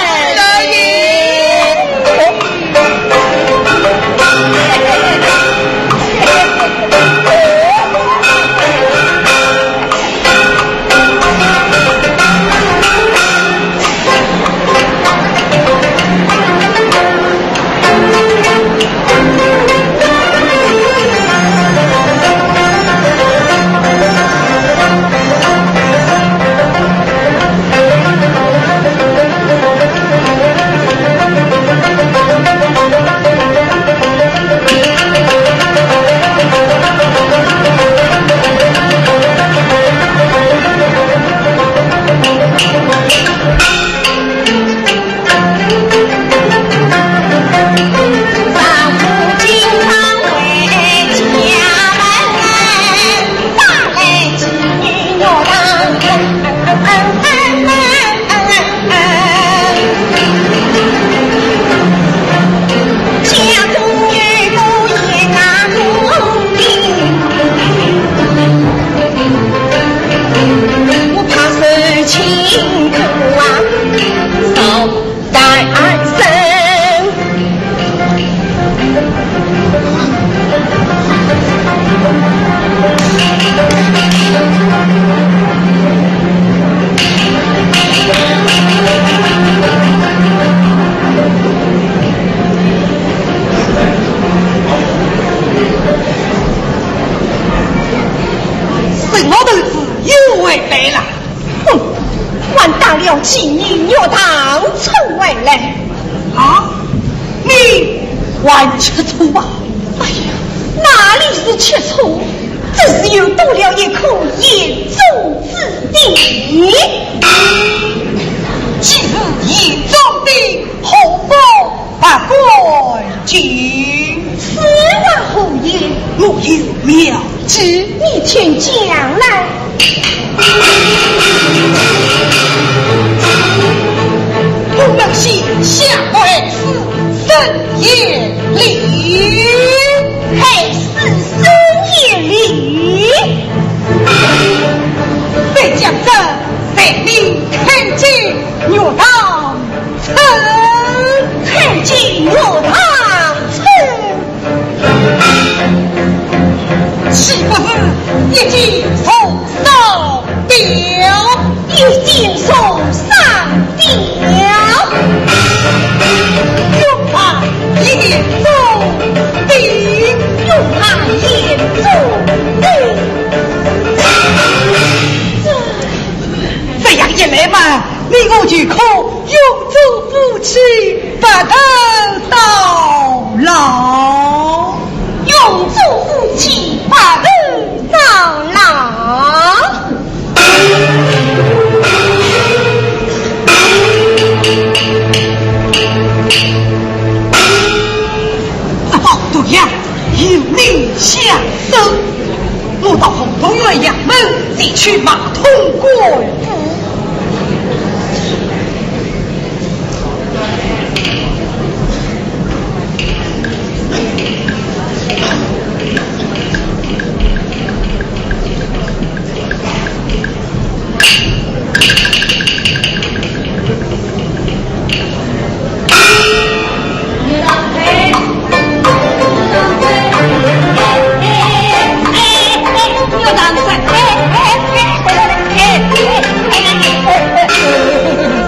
沈老头子又回来了。 哼，还打了几年，月堂村回来。啊，你还吃醋啊？哎呀，哪里是吃醋？只是又多了一颗眼中钉。既是眼中钉，何不 拔罐进。此话何言？我有妙计。你请讲来。我们先下跪，施深一礼。哎，施深一礼。再讲声，待你开进月堂 村，开进月堂村。岂不是一箭重三雕？一箭重三雕。用他眼中钉，用他眼中钉。可永做夫妻，白头到老。永做夫妻，白头到老。啊，宝东呀，有你相送。 我到河东县衙门前去买通官府。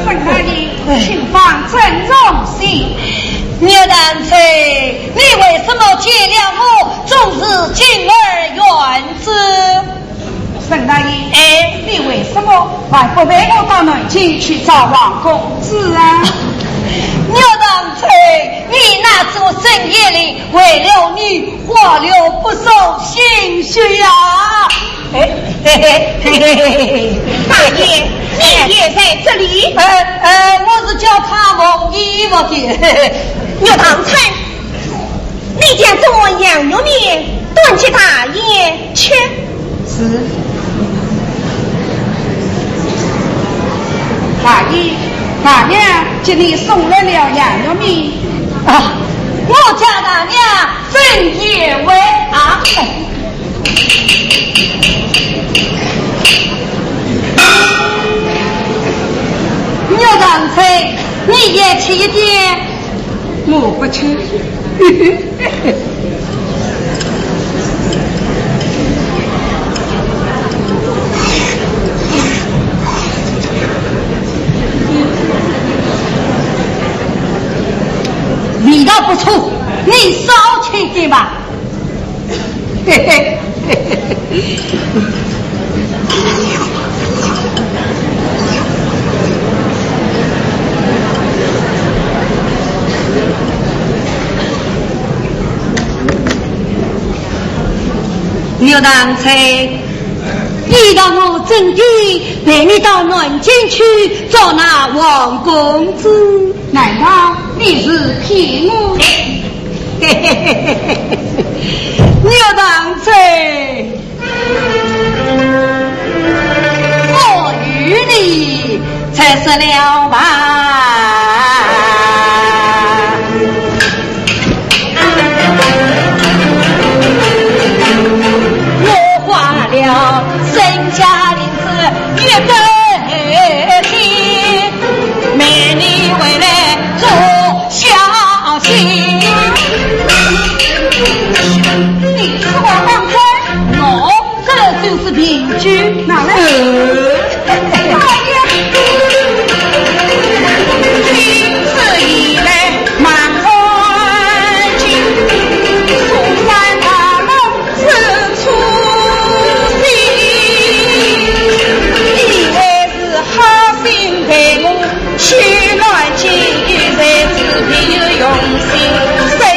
沈大爷，请放尊重些。岳堂主，你为什么见了我总是敬而远之？ 沈大爷，哎，你为什么还不陪我到南京去找王公子啊？岳堂主，你那座深夜里为了你花了不少心血呀。哎，嘿嘿嘿嘿嘿。大爷，你也在这里？呃，呃，我是叫他蒙衣服的。岳堂主， 你将这碗羊肉面端给大爷吃。是。大爷，大娘给你送来了羊肉面。啊，我家大娘真贤惠啊。岳堂主，你也吃一点。 我不吃。味道不错，你少吃一点吧。 岳堂主，你道我真的陪你到南京去找那王公子？难道你是骗我？岳堂主， 我与你再说了吧。我花了身家银子一百天，买你回来做小媳。你是我当真？我 这就是凭据。拿来。哎呀，君子以礼，慢慢进，苏三大人是初心，以为是好心待我， 去南京，才知别有用心，所以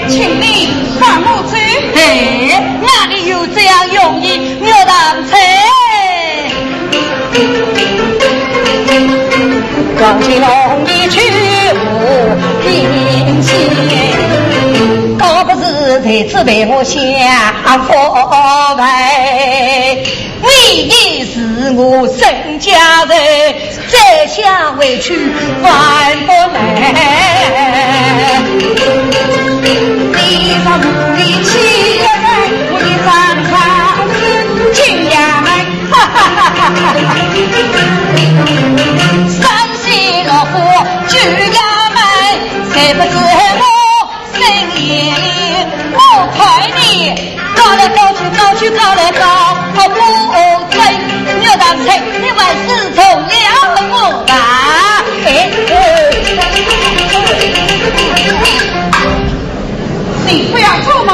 请你放我走。哎，哪里有这样容易，岳堂主？ 高来高去，高去高来高，好不争。岳堂主，你还是从了我吧。哎，哎。你不要做梦，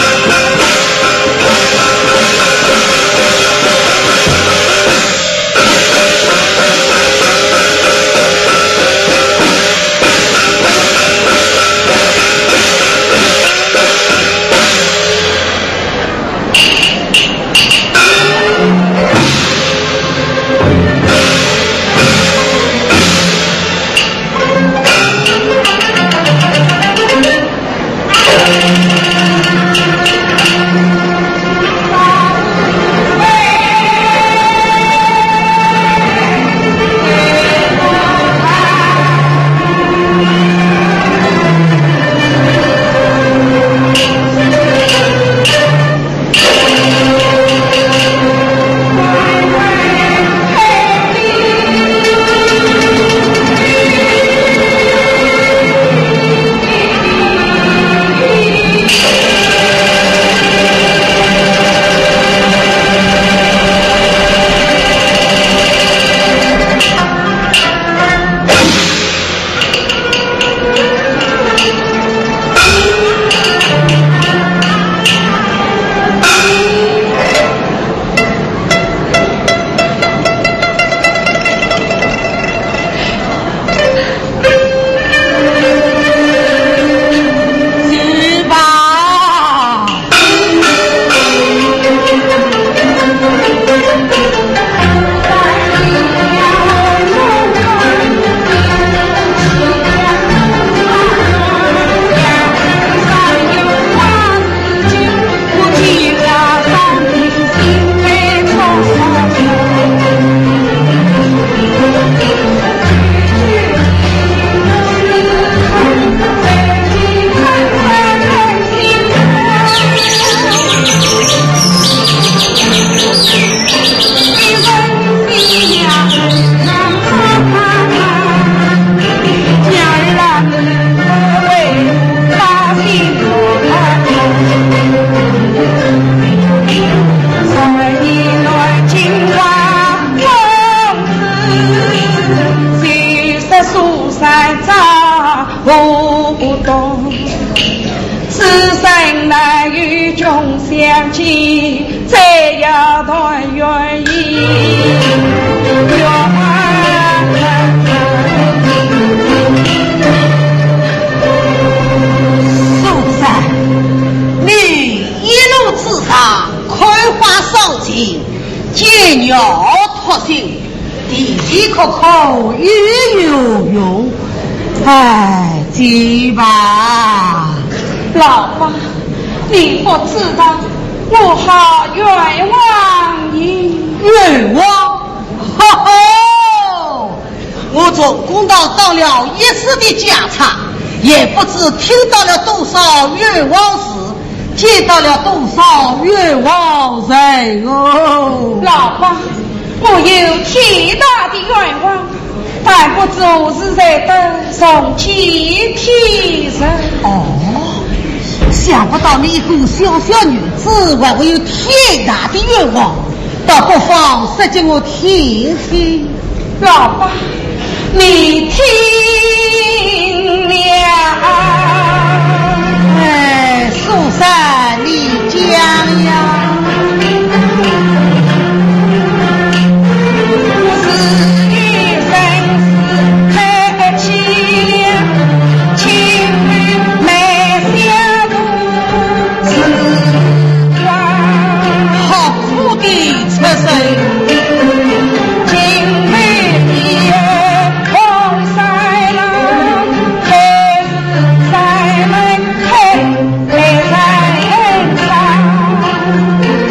想起，再要团圆一圆。苏三，你一路之上，开花散尽，解劳脱心， 的的确确有有用。哎，去吧。老伯，你不知道，我好冤枉你。冤枉？吼吼！我从公堂当了一世的家差，也不知听到了多少冤枉事， 见到了多少冤枉人哦。老伯，我有天大的冤枉，但不知何时才得从见天日。哦，想不到你一个小小女子，还会有天大的冤枉，倒不妨说给我听听。 老伯，你听了。哎，苏三，你讲呀。好苦的出身。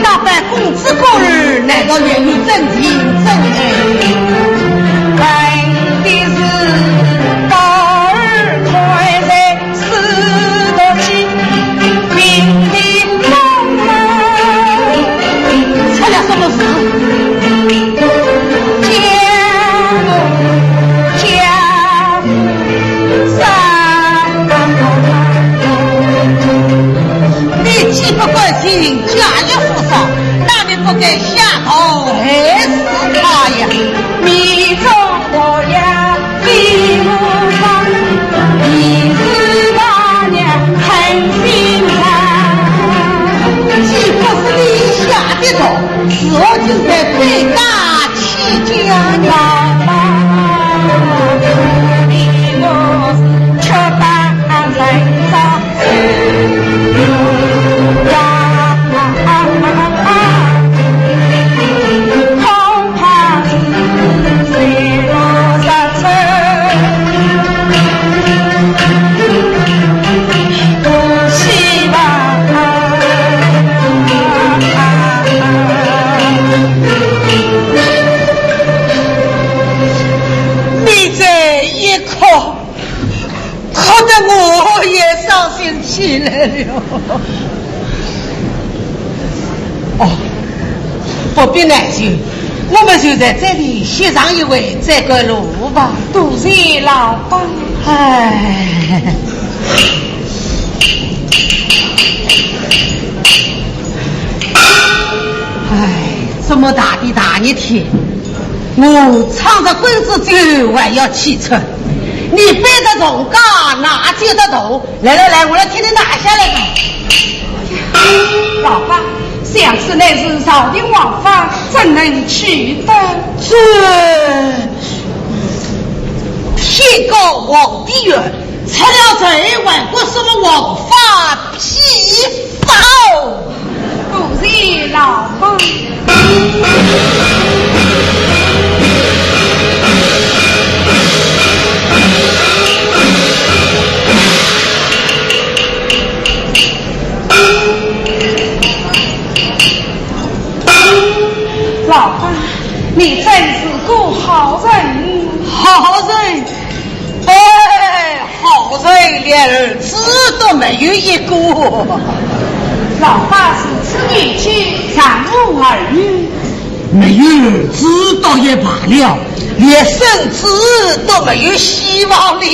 那班公子哥儿，难道也有真情真爱？ 出了什么事？你既不关心家业富少，那你不该下毒害死他呀。 既不是你下的毒，是我就在对打起家呢。 你这一哭， 哭得我也伤心起来了。哦，不必难受，我们就在这里歇上一会，再赶路吧。多谢老伯。哎。哎，这么大的大热天， 我撑着棍子走还要气喘，你背着重架哪走得动？来来来，我来替你拿下来吧。老伯，想此乃是朝廷王法，怎能去得？这天高皇帝远，出了城还管什么王法？ 批发哦。多谢老伯。老伯，你真是个好人。好人？哎， 好人连儿子都没有一个。老伯如此年纪，尚无儿女。没有儿子倒也罢了，连孙子都没有希望了。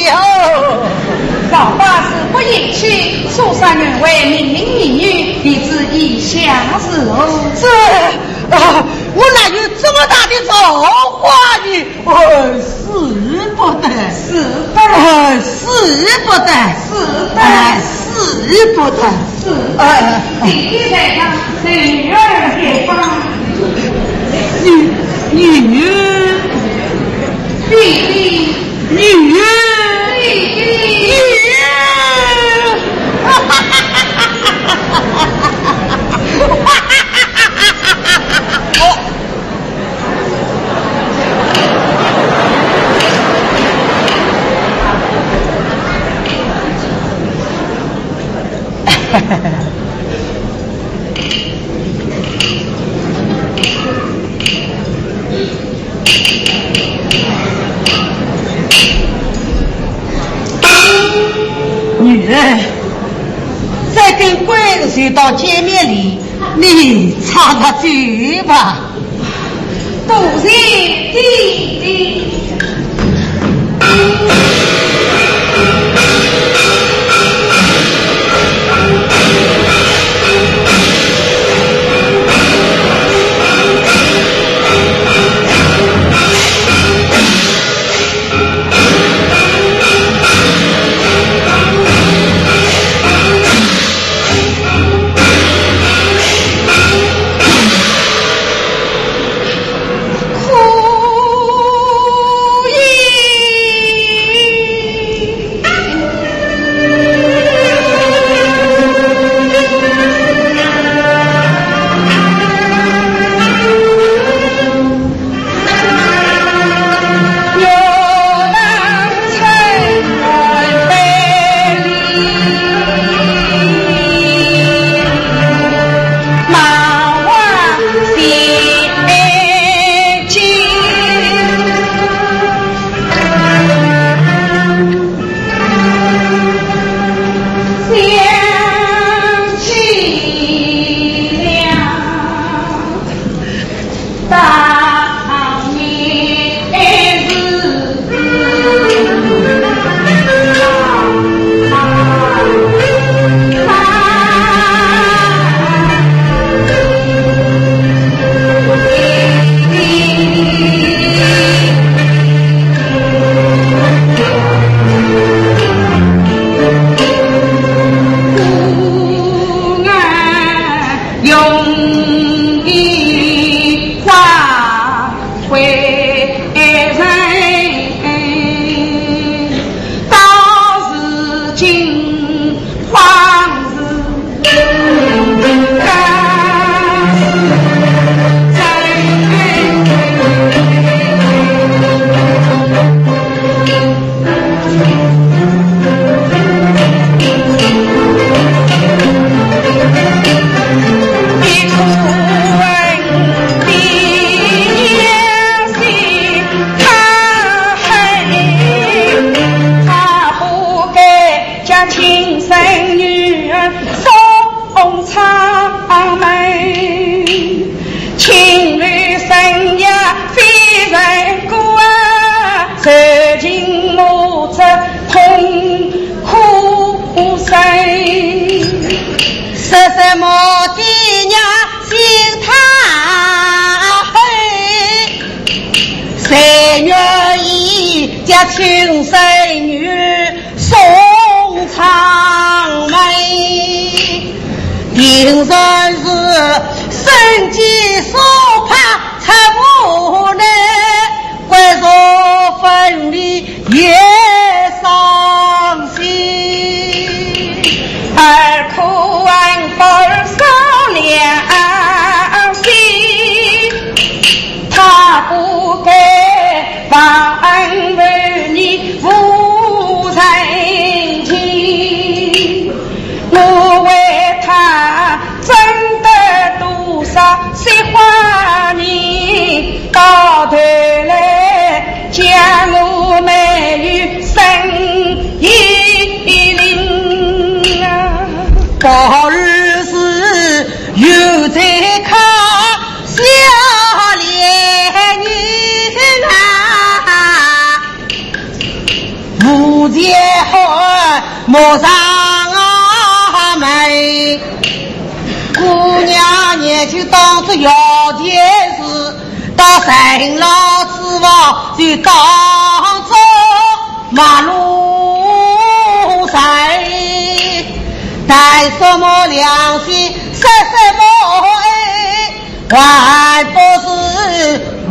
老伯若不嫌弃，苏三愿为莅临一游，不知意下如何？这，啊，我哪有这么大的造化呢？ 哎，使不得。使得。哎，使不得。使得。哎，使不得。使哎，哎，哎。女儿给放。女，女儿。弟弟。女儿。弟弟。女儿。女儿，这根棍子就到街面里，你插插嘴吧。 多谢弟弟。说什么爹娘心太黑，谁愿意将亲生女送长门？定然是生计所迫出无奈， 骨肉分离也伤心。儿哭恩不如丧良心，他不该忘恩负义无人情。我为他 争得多少雪花银，到头来将我没有生意零啊！不如是有罪可赦，怜你啊！ 无钱好，莫上门。姑娘年纪当中要点事，到城楼之外就当做陌路人。谈什么良心，说什么爱，还不是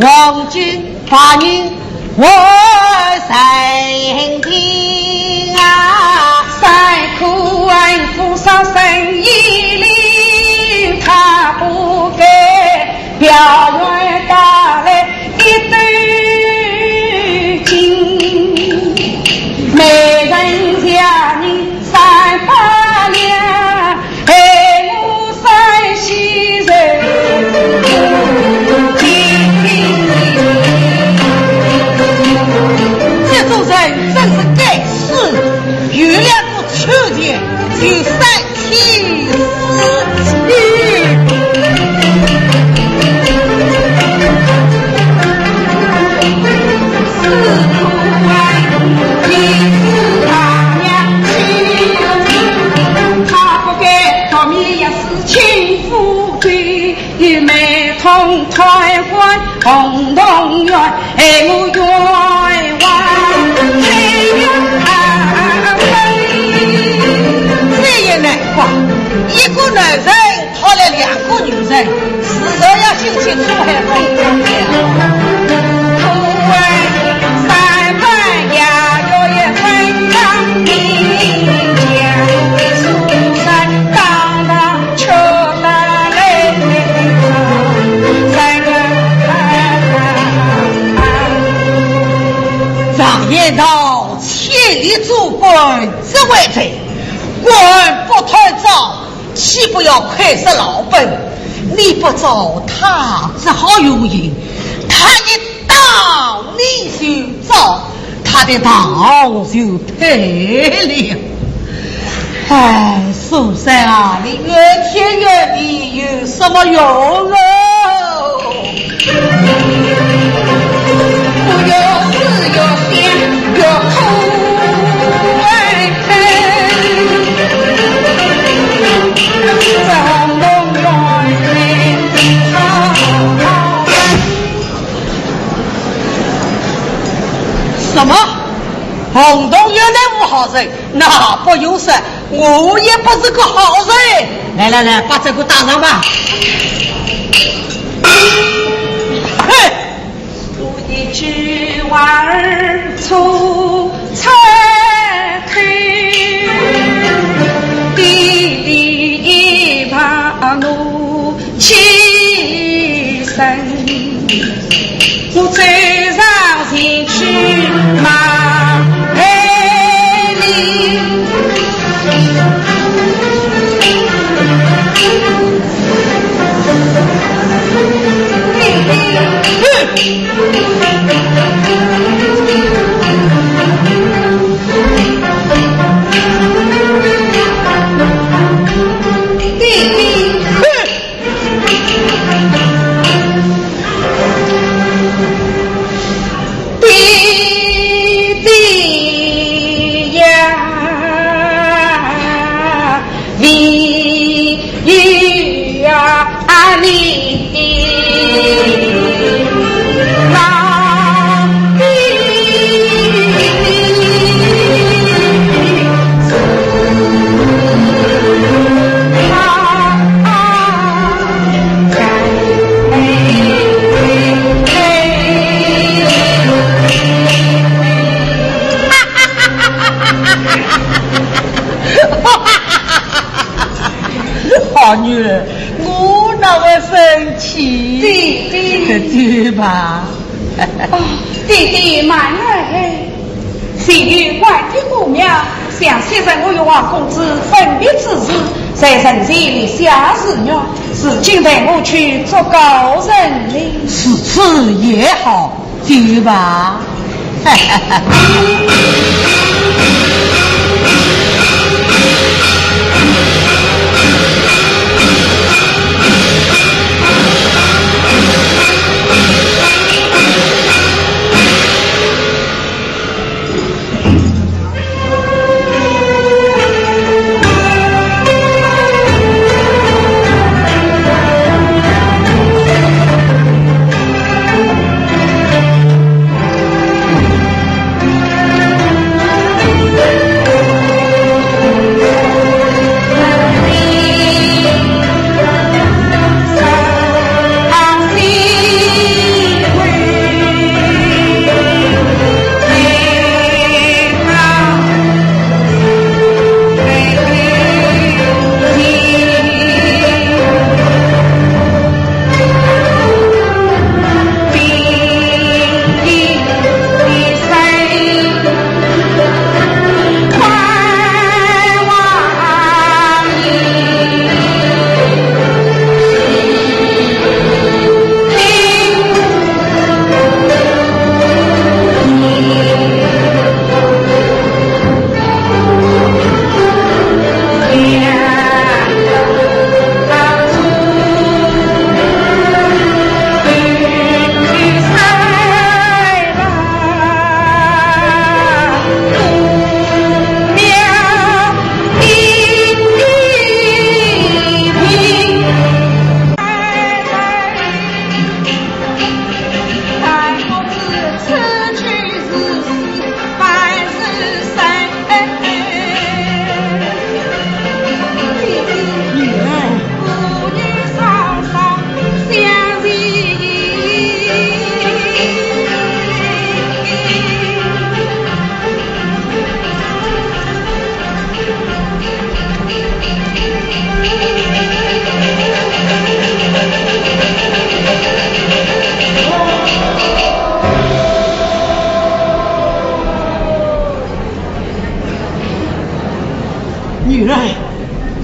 黄金白银换人情啊！三苦寒苦上生一领，他不该表面带来一斗金，美人佳人三百两，害我三世人。这种人真是该死，有两个臭钱就三 七十七。这也难怪，一个男人 讨了两个女人，迟早要进去出海风光的。常言道，千里做官只为财，官不贪赃， 岂不要亏死老本？你不招他，只好用刑。他一到你就招，他的道就退了。哎，苏三啊，你怨天怨地有什么用哦？ 什么？洪洞县的无好人？ 那不用说，我也不是个好人。来来来，把这个打上吧。嘿！我一句话儿出彩头，地里一把路 起身，我走上前去望哎哩。好女儿，我哪会生气？弟弟。对吧？哦，弟弟慢来。 前有关帝姑庙，想昔日我与王公子分别之时，在人前立下誓愿，如今待我去祝告人呢。如此也好，去吧。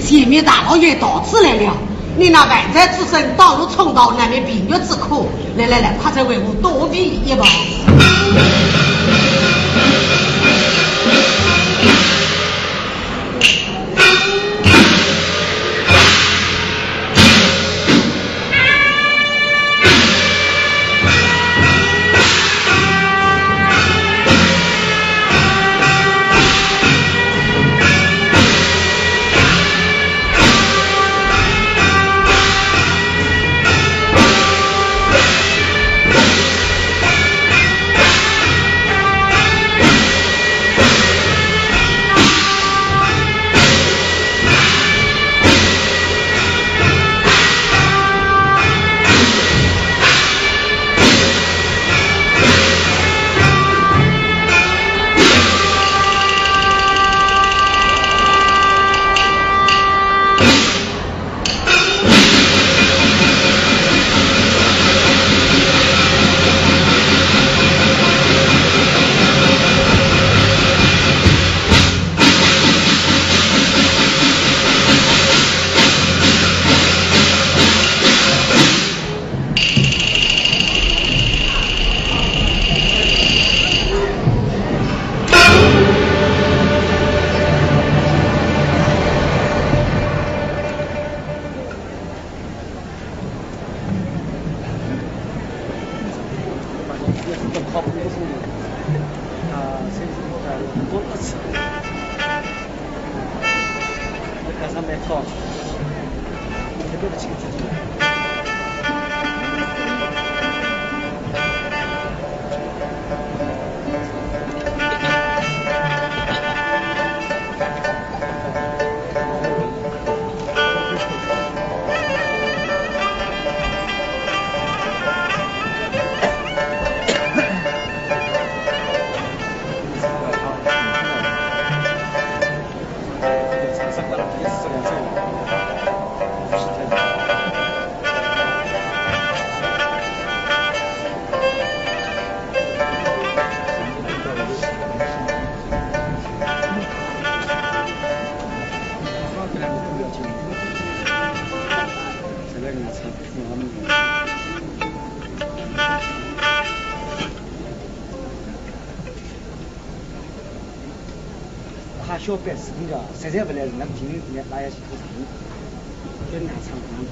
前面大老爷到此来了，你那万载之身倒入重道，难免病入膏肓。来来来，快快为我多备一包。他小辈是人家，实在不来，那么今天拉下去不成，跟他唱唱。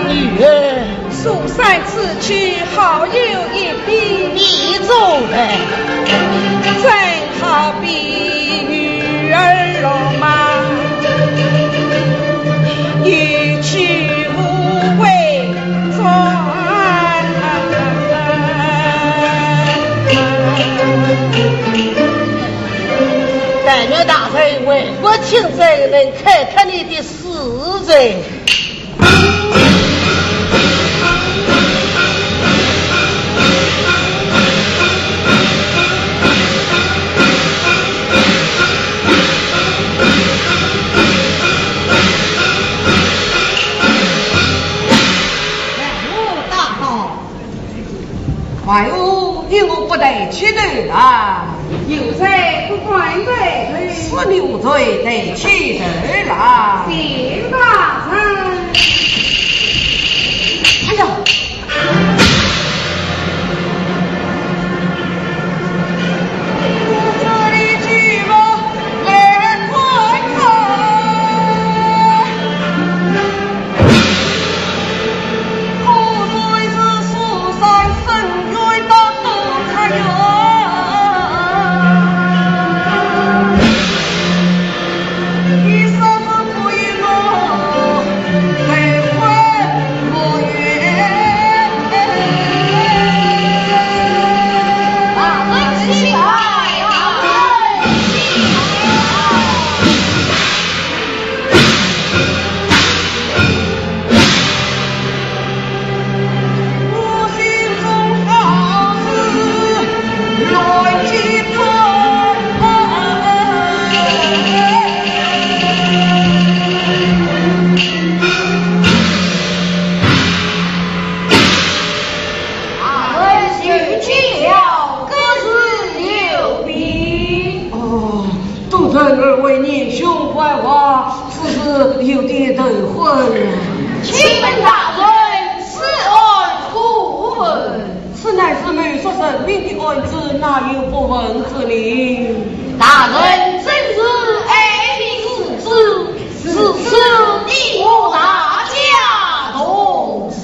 女儿。苏三此去好有一比。比作何？真好比女儿落马，有去无回转。但愿大人为国请罪，能开脱你的 死罪。万物因何不抬起头来？奴才不敢抬头。是奴才抬起头来。谢大人。哎呀！ 大人，请讲，各事有禀。哦，多谢二位年兄关话，此事有点头昏。请问大人，此案可问？此乃是谋杀人命的案子，哪有不问之理？大人真是爱民如子， 如此你我大家同生。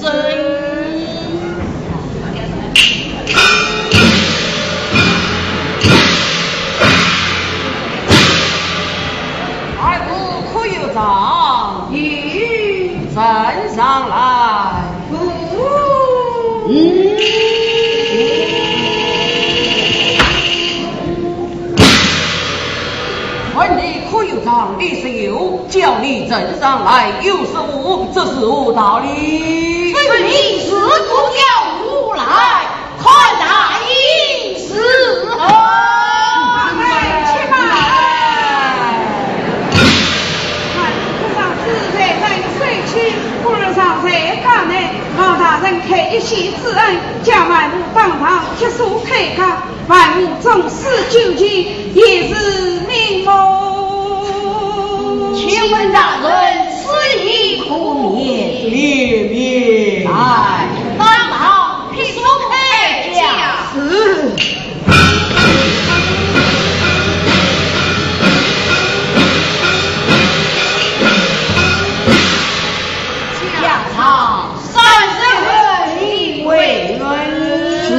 二位可有状？有。呈上来。嗯。 问你可有状？你说有，叫你呈上来，有说无，这是何道理？问你是不叫我来，看大意如何？慢慢，且慢。万物不上之罪人受气，故而上罪告你，望大人开一线之恩，将万物当堂结束开告。 万物纵使糾结，也是命我。请问大人，此意可免？免，免。来，当堂批说开价。是。价场三十文为准。是。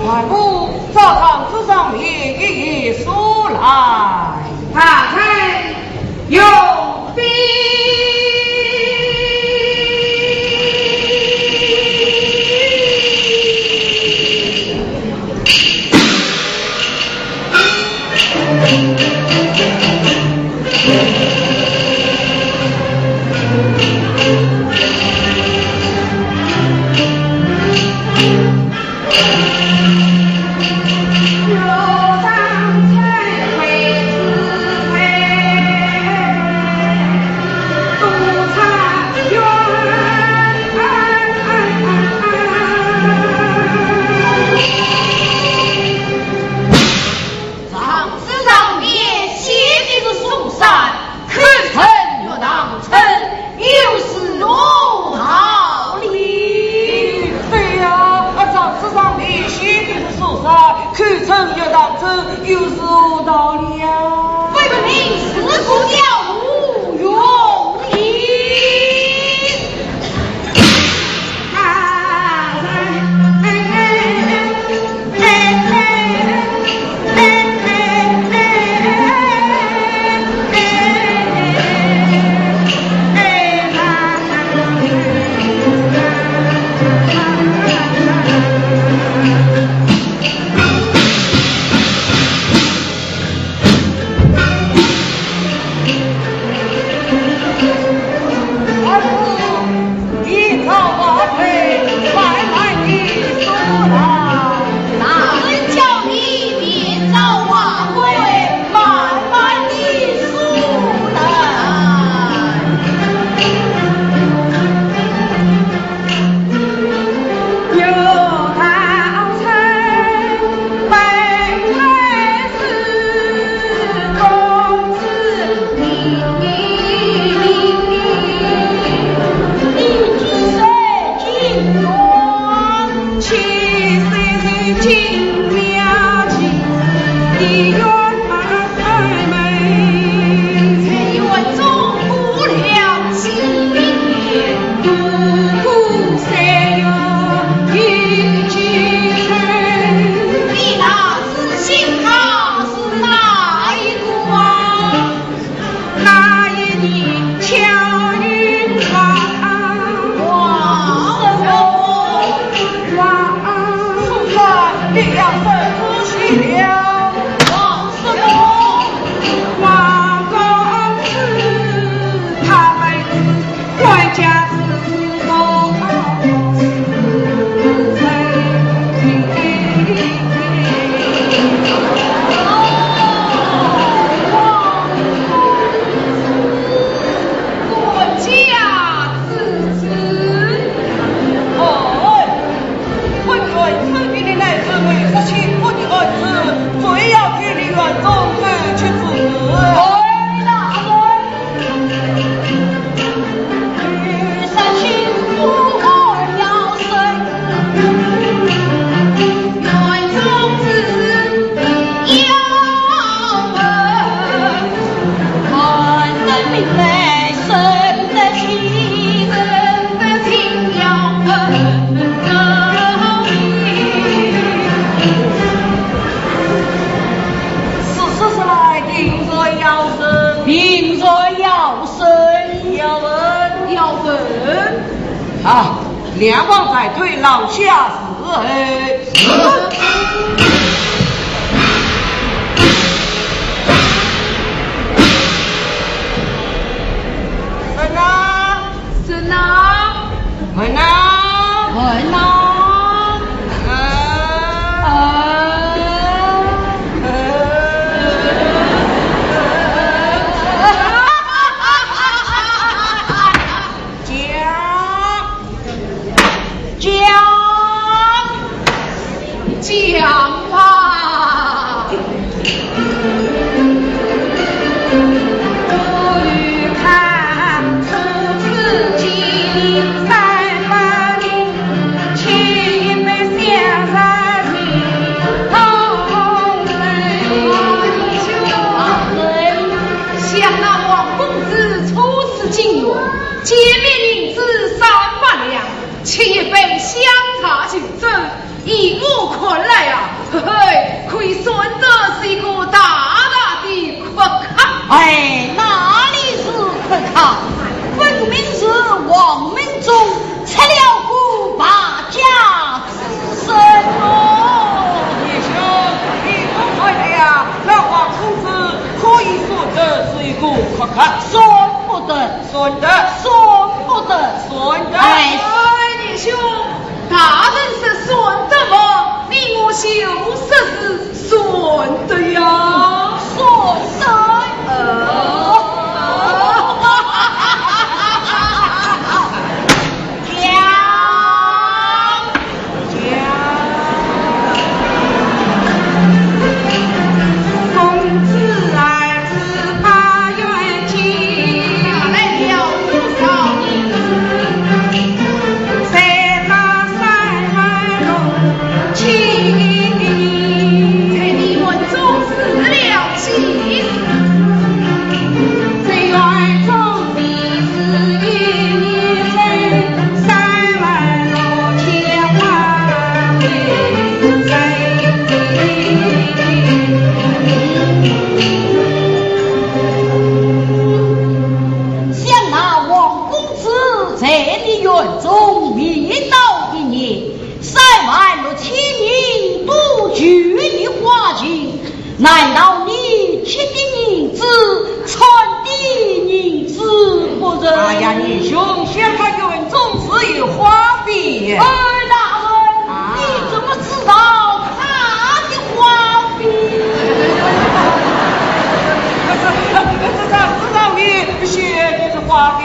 万物照状之上面一一说来。大人有禀。是，是，是，来，定罪要审。定罪要审。要问。要问。啊，两旁带队，老下伺候。是。 审呐！审呐！问呐！问呐！啊！啊！讲！讲！讲吧！ 想那王公子初次进园，见面银子三百两，请一杯香茶就走。 依我看来啊，嘿嘿，可以算得是一个大大的阔客。哎，哪里是阔客？分明是王门中出了个败家子孙哦。弟兄，依我看来啊，那王公子可以算得是一个阔客。算不得。 算得。算不得。算得。哎。哎，弟兄，大人说算得嘛，你我就说是算得呀。算得。呃。讲。 想那王公子在你园中迷倒一年，三万六千名都求你花情， 难道你吃的银子，穿的银子不成？哎呀，弟兄，想他园中自有花费。哎，大人，啊。你怎么知道他的花费？这，这，这，这，这，这，这，这，花费。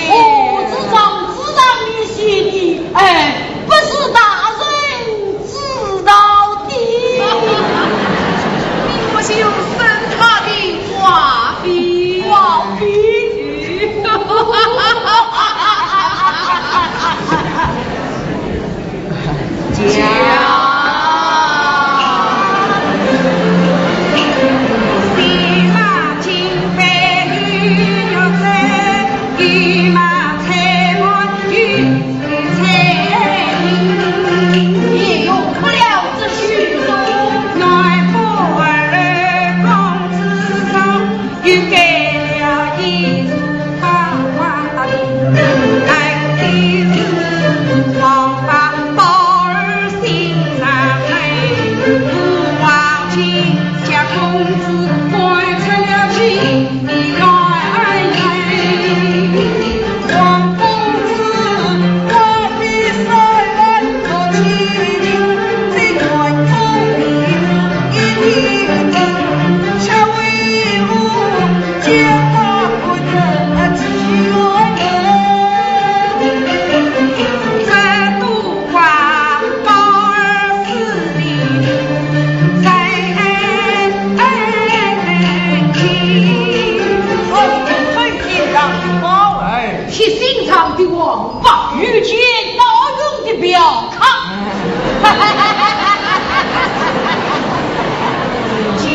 哦，这张纸上面写的，哎，不是大人 知道的。你莫就审他的花费。花费。讲。贴心肠的王八，遇见倒用的表卡。讲。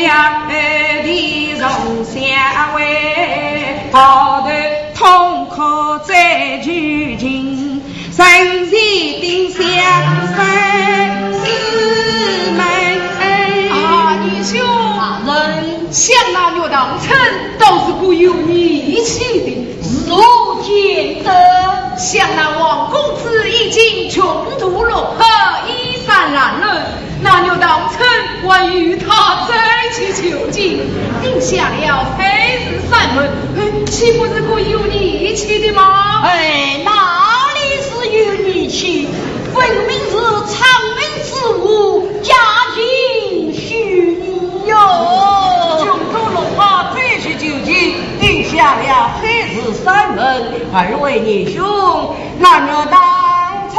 地上下为高头痛苦最究竟，人间丁香生死门。啊，义兄，啊，人想那岳塘春倒是个有义气的，是我见得。想那王公子已经穷途末路，衣衫褴褛， 那岳塘春还与他再去求亲，定下了海誓山盟，岂不是个有义气的吗？哎，哪里是有义气？分明是谄媚之物，假情虚意哟。穷途末路再去求亲，定下了海誓山盟，二位义兄，那岳塘春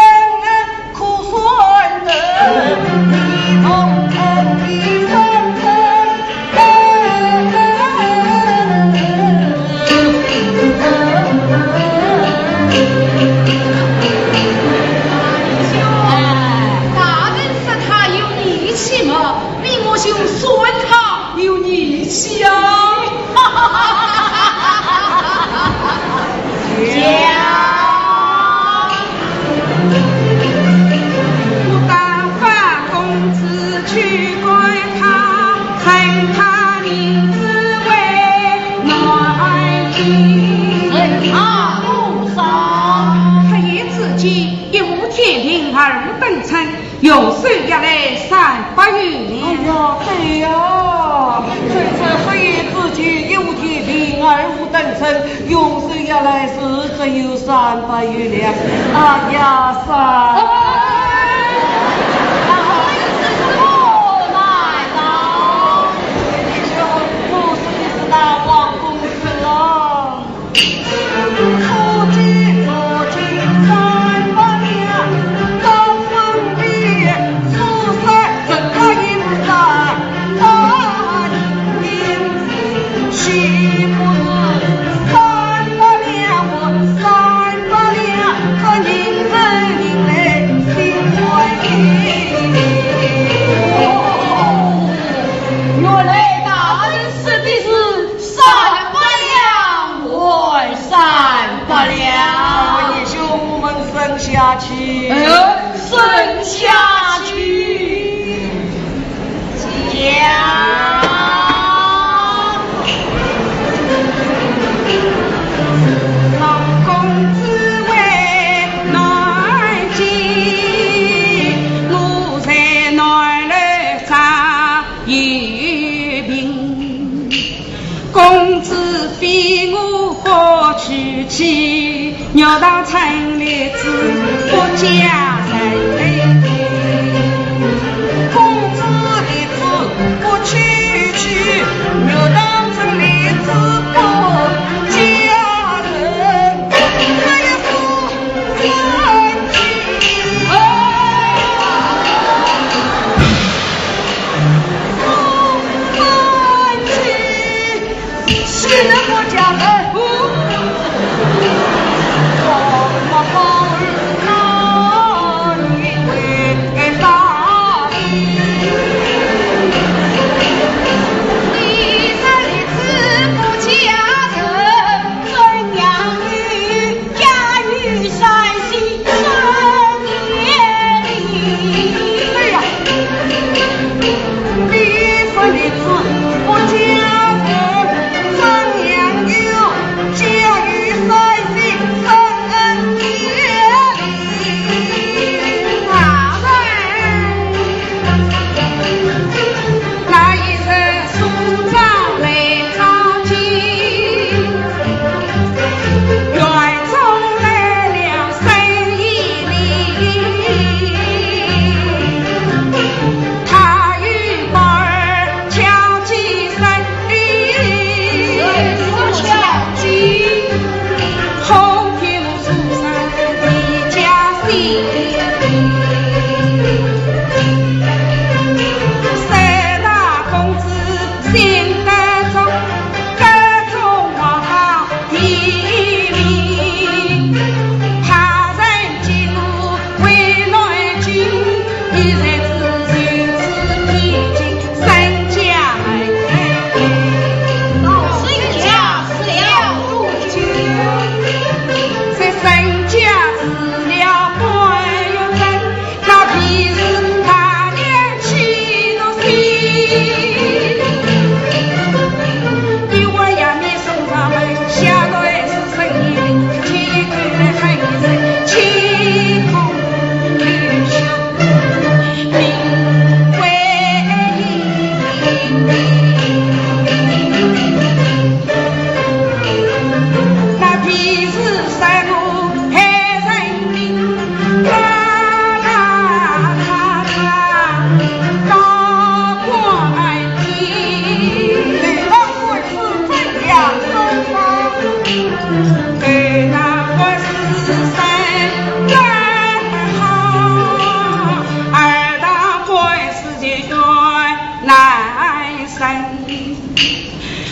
大人说他有义气嘛，你莫就算他有义气啊。 用手要来三百元了。哎呀，对呀，这次黑夜之间，一无天日，二五等春，用手要来是只有三百元了。哎呀，三……哎，我来到，我是你是大王公子啊。 原来大人说的是 三百两还三百两。哎，义兄，我们认下去。哎，认下去。讲。老公子为难尽，我在南楼上 有病。公子非我不娶妻，玉堂春来子不嫁人。公子立志不娶妻，玉堂春来子不嫁人。哎呀， 现在我家的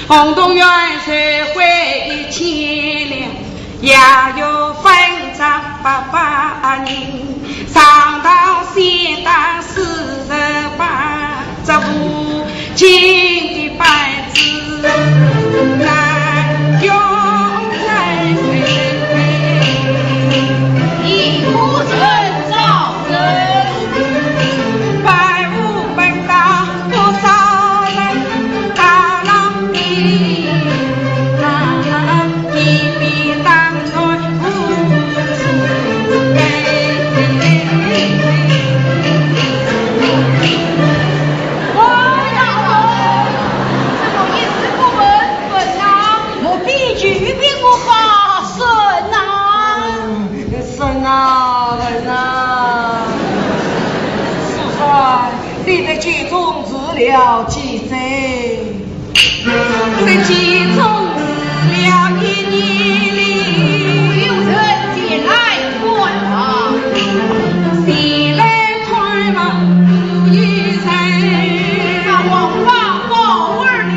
轰动元帅回千里，也有分章八百人，上堂先打四十八，这无尽的板子难用在谁？一个人造人，百无本当。 我必举兵，我发孙呐！孙呐，孙呐！叔叔，你在军中住了几载？在军中住了一年哩。有人前来探望。前来 探望有一人。那王八宝二呢？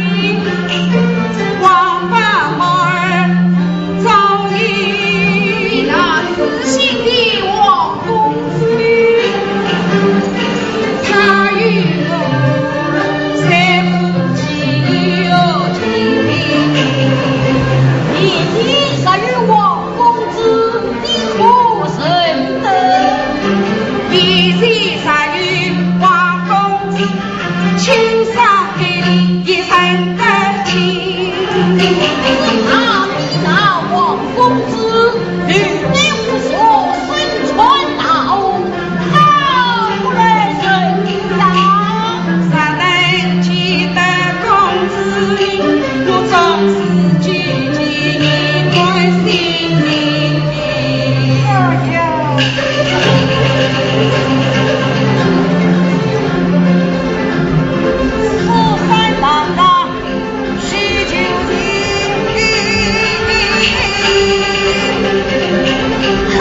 王八宝二中意。那知心的王公子。他与我在夫妻有情。你的是与王 公子，你可认得？你是啥人？王公子，请上给你一声得听。啊，你那王公子，与你无所生传道，好不来人呀！ 若能见得公子面，我终是举举你甘心的。哎呀！此番大难，须求情。可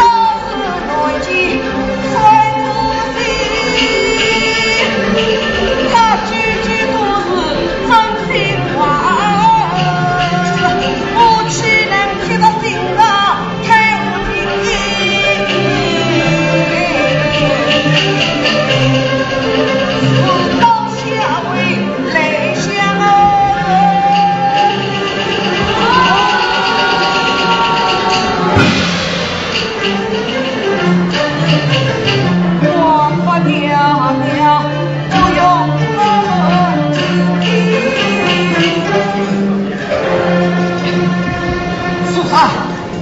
是难见 叔叔，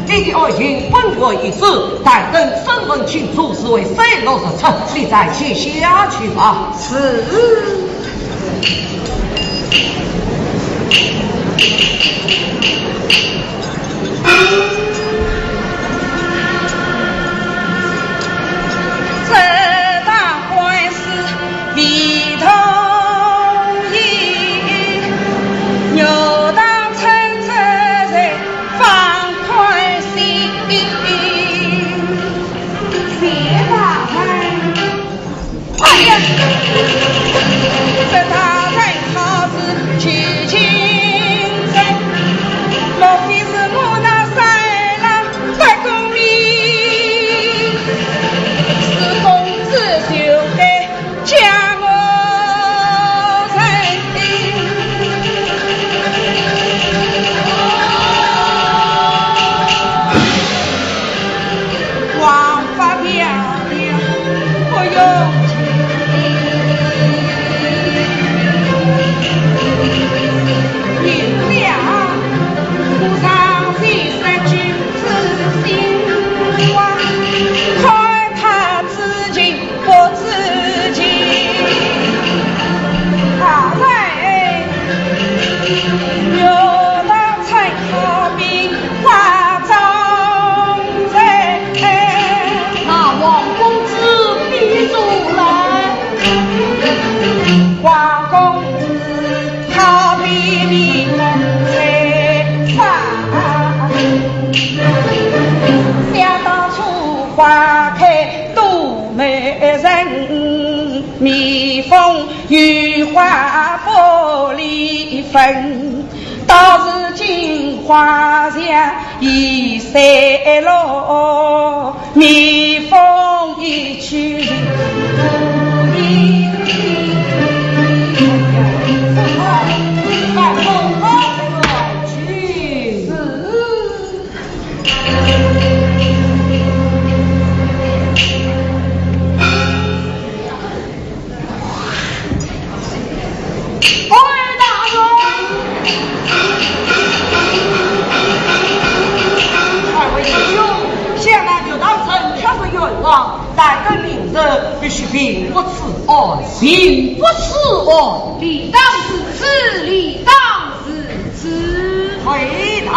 你的爱情本无一死，待等身份清楚，是为水落石出，你暂且下去吧。是。 哎呀！这大人好似求情人，莫非是我那三郎不公平？是公子就该将我认定。王法漂 不用情，明了，我上前说君子心话，看他知情不知情。大人，有道 才好比花中人。那王公子闭住了。王公子好比蜜蜂在花。想当初花开多美人，蜜蜂与花不离分。道是金花香已散落，蜜蜂已去。二大人。二位弟兄，想那岳大人他是冤枉，待等明日必须平复此案。平复此案？理当如此，理当如此。回答。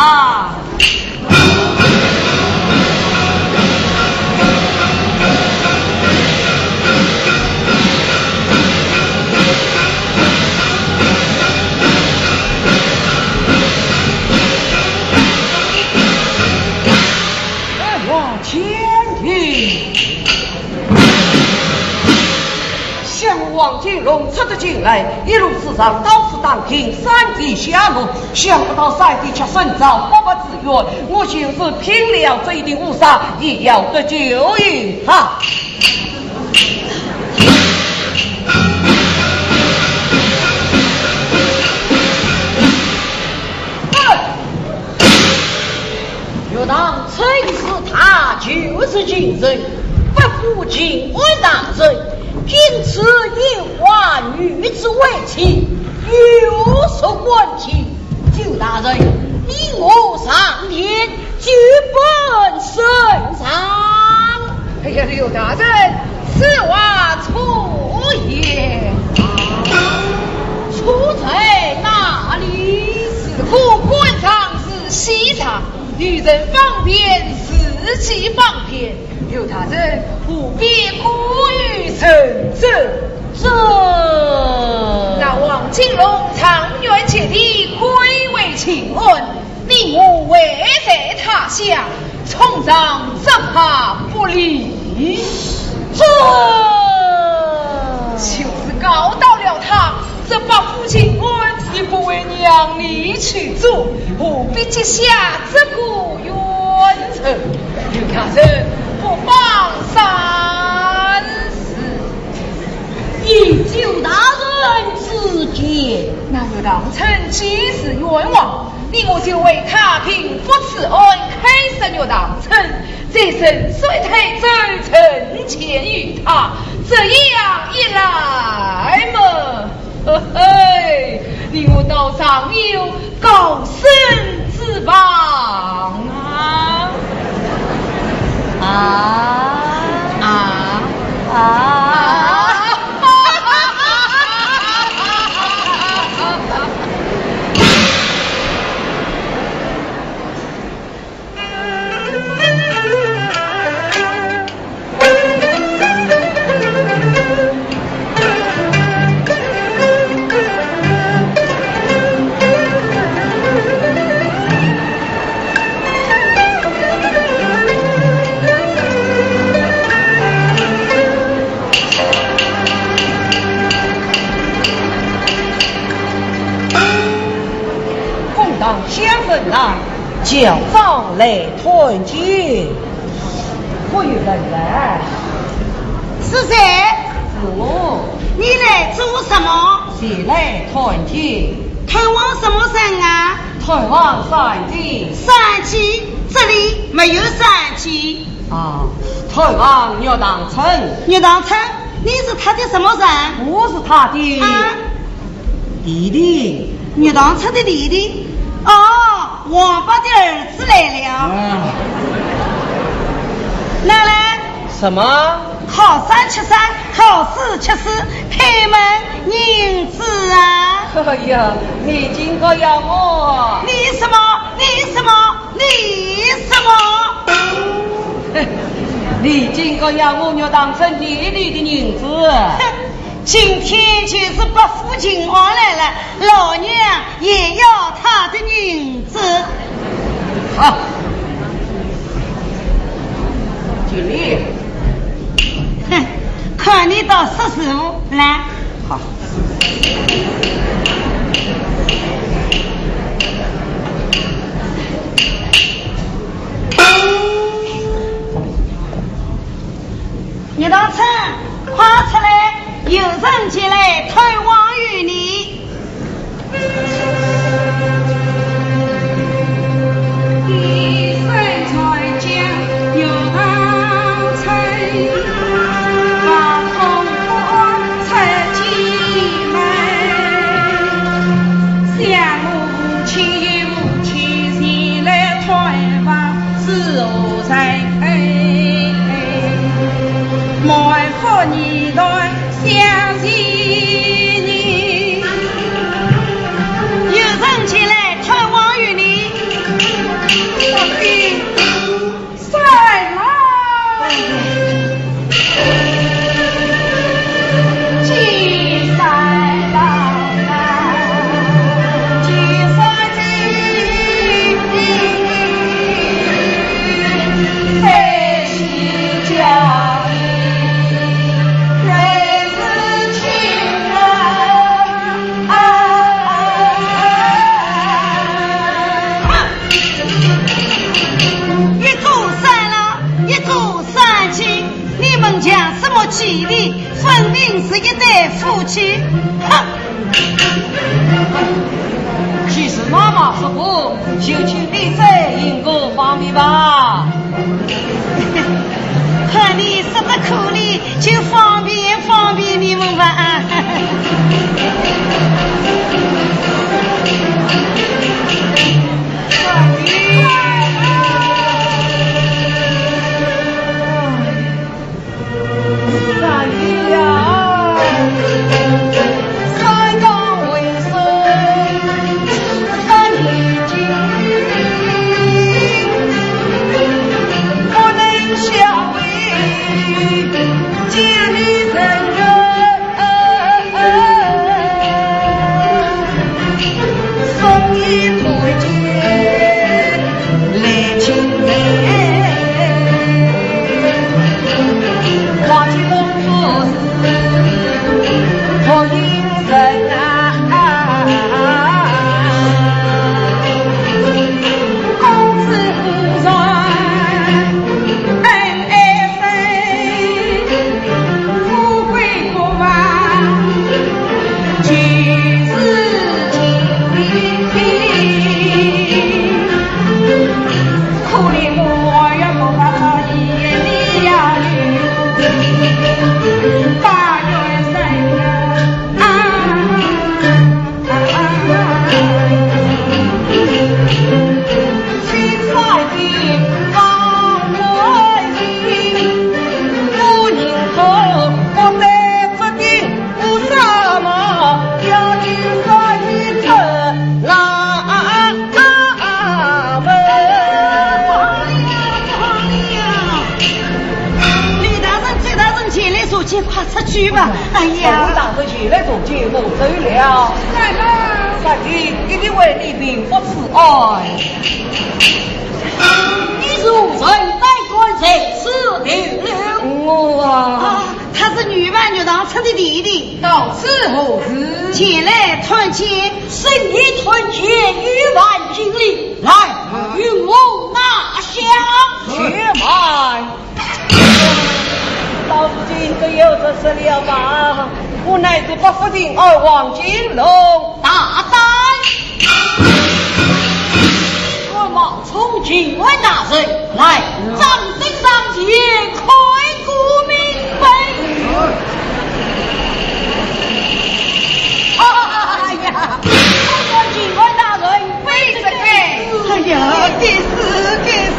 哎呀，天地！想王金龙出得京来，一路之上刀斧打听，山贼下落，想不到山贼却深藏不白之冤，我就是拼了这一顶乌纱，也要得救于他。 岳大人是他，就是京城，不负金安大人，今此一话，与之为妻，有失官情。岳大人，你我上殿，举本审上。哎呀，岳大人，此话错也。错在哪里？自古官场 是戏场，与人方便，自己方便。岳大人，何必过于认真？这……那王金龙长远结义，贵为清官，你我危在他乡，冲上只怕不利。这……就是告到了他， 这八府清官也不会让你去做，何必结下这个冤仇？岳大人，不妨三思。以岳大人之见。那岳大人既是冤枉，你我就为他平复此案，开释岳大人，再审水台州城前于他，这样一来嘛， 嘿嘿，你我倒尚有高升之望啊！啊啊啊！ 公堂相审啊， 叫招来团聚。不与人来。是谁？是我。你来做什么？前来团聚。探望什么人啊？探望三姐。三姐？这里没有三姐。啊，探望岳大人。岳大人？你是他的什么人？我是他的……啊？ 弟弟。岳大人的弟弟？哦，王八的儿子来了。啊。拿来。什么？好山吃山，好水吃水，开门迎接啊。哎呀，你竟敢要我……你什么？你什么？你什么？你竟敢要我岳大人弟弟的银子？哼， 今天就是八府清官来了，老娘也要他的银子。好，给你。哼，看你倒识时务，来。好。既是妈妈说过，就请你再行个方便吧。看你说得可以，就方便方便你们吧。啊。李大人、周大人前来坐见，快出去吧。哎呀。大人前来坐见，我走了。来吧。大人，一定为你平复此案。 你如何胆敢在此停留？我啊。啊，她是女扮女郎村的弟弟。到此何事？前来探监。深夜探监，女扮金陵，来，与我拿下。且慢。 到如今只有这事了吧？我乃是不服刑而往金陵。大胆！我冒充巡按大人，来，掌灯上前，开个明白。哎呀，我说巡按大人， 非这个。哎呀，该死，该死！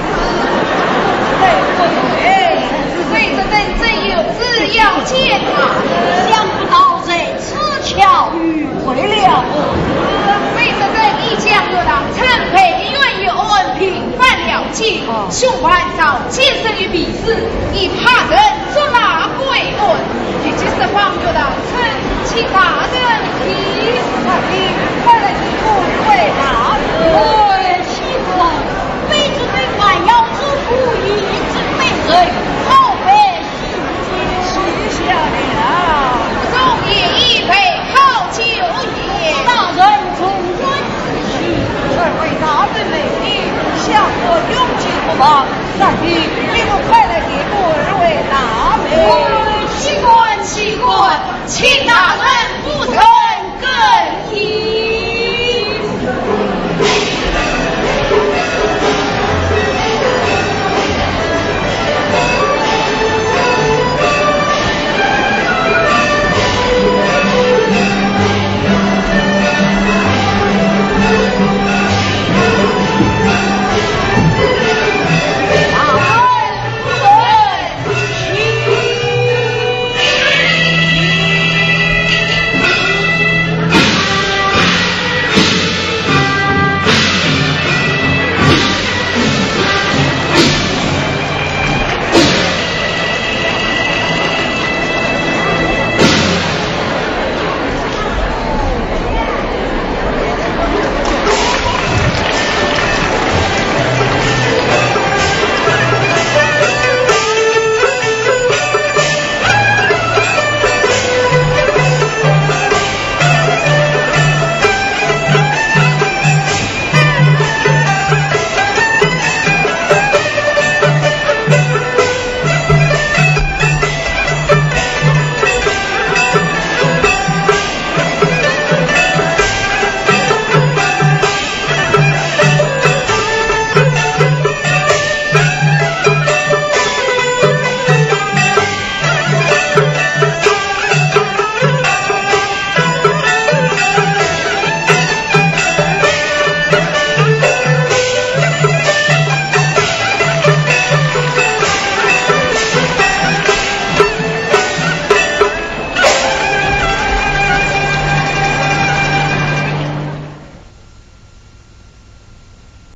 哎，不对，非这个，真有此要见啊。想不到如此巧遇，为了何事？非这个，你将我当参陪，原有案平反了结，哦。凶犯早现身于汴 是你派人捉拿归案，立即释放岳塘春，请大人提审。快来提审，回答。哎，岂可，卑职等还要做不义之罪人，好被 许下了。容颜一杯好酒言。大人从宽子许。二位大人美名，想我永记不忘。三弟，你们快来见过二位大人。哎，岂敢，岂敢，请大人不坐。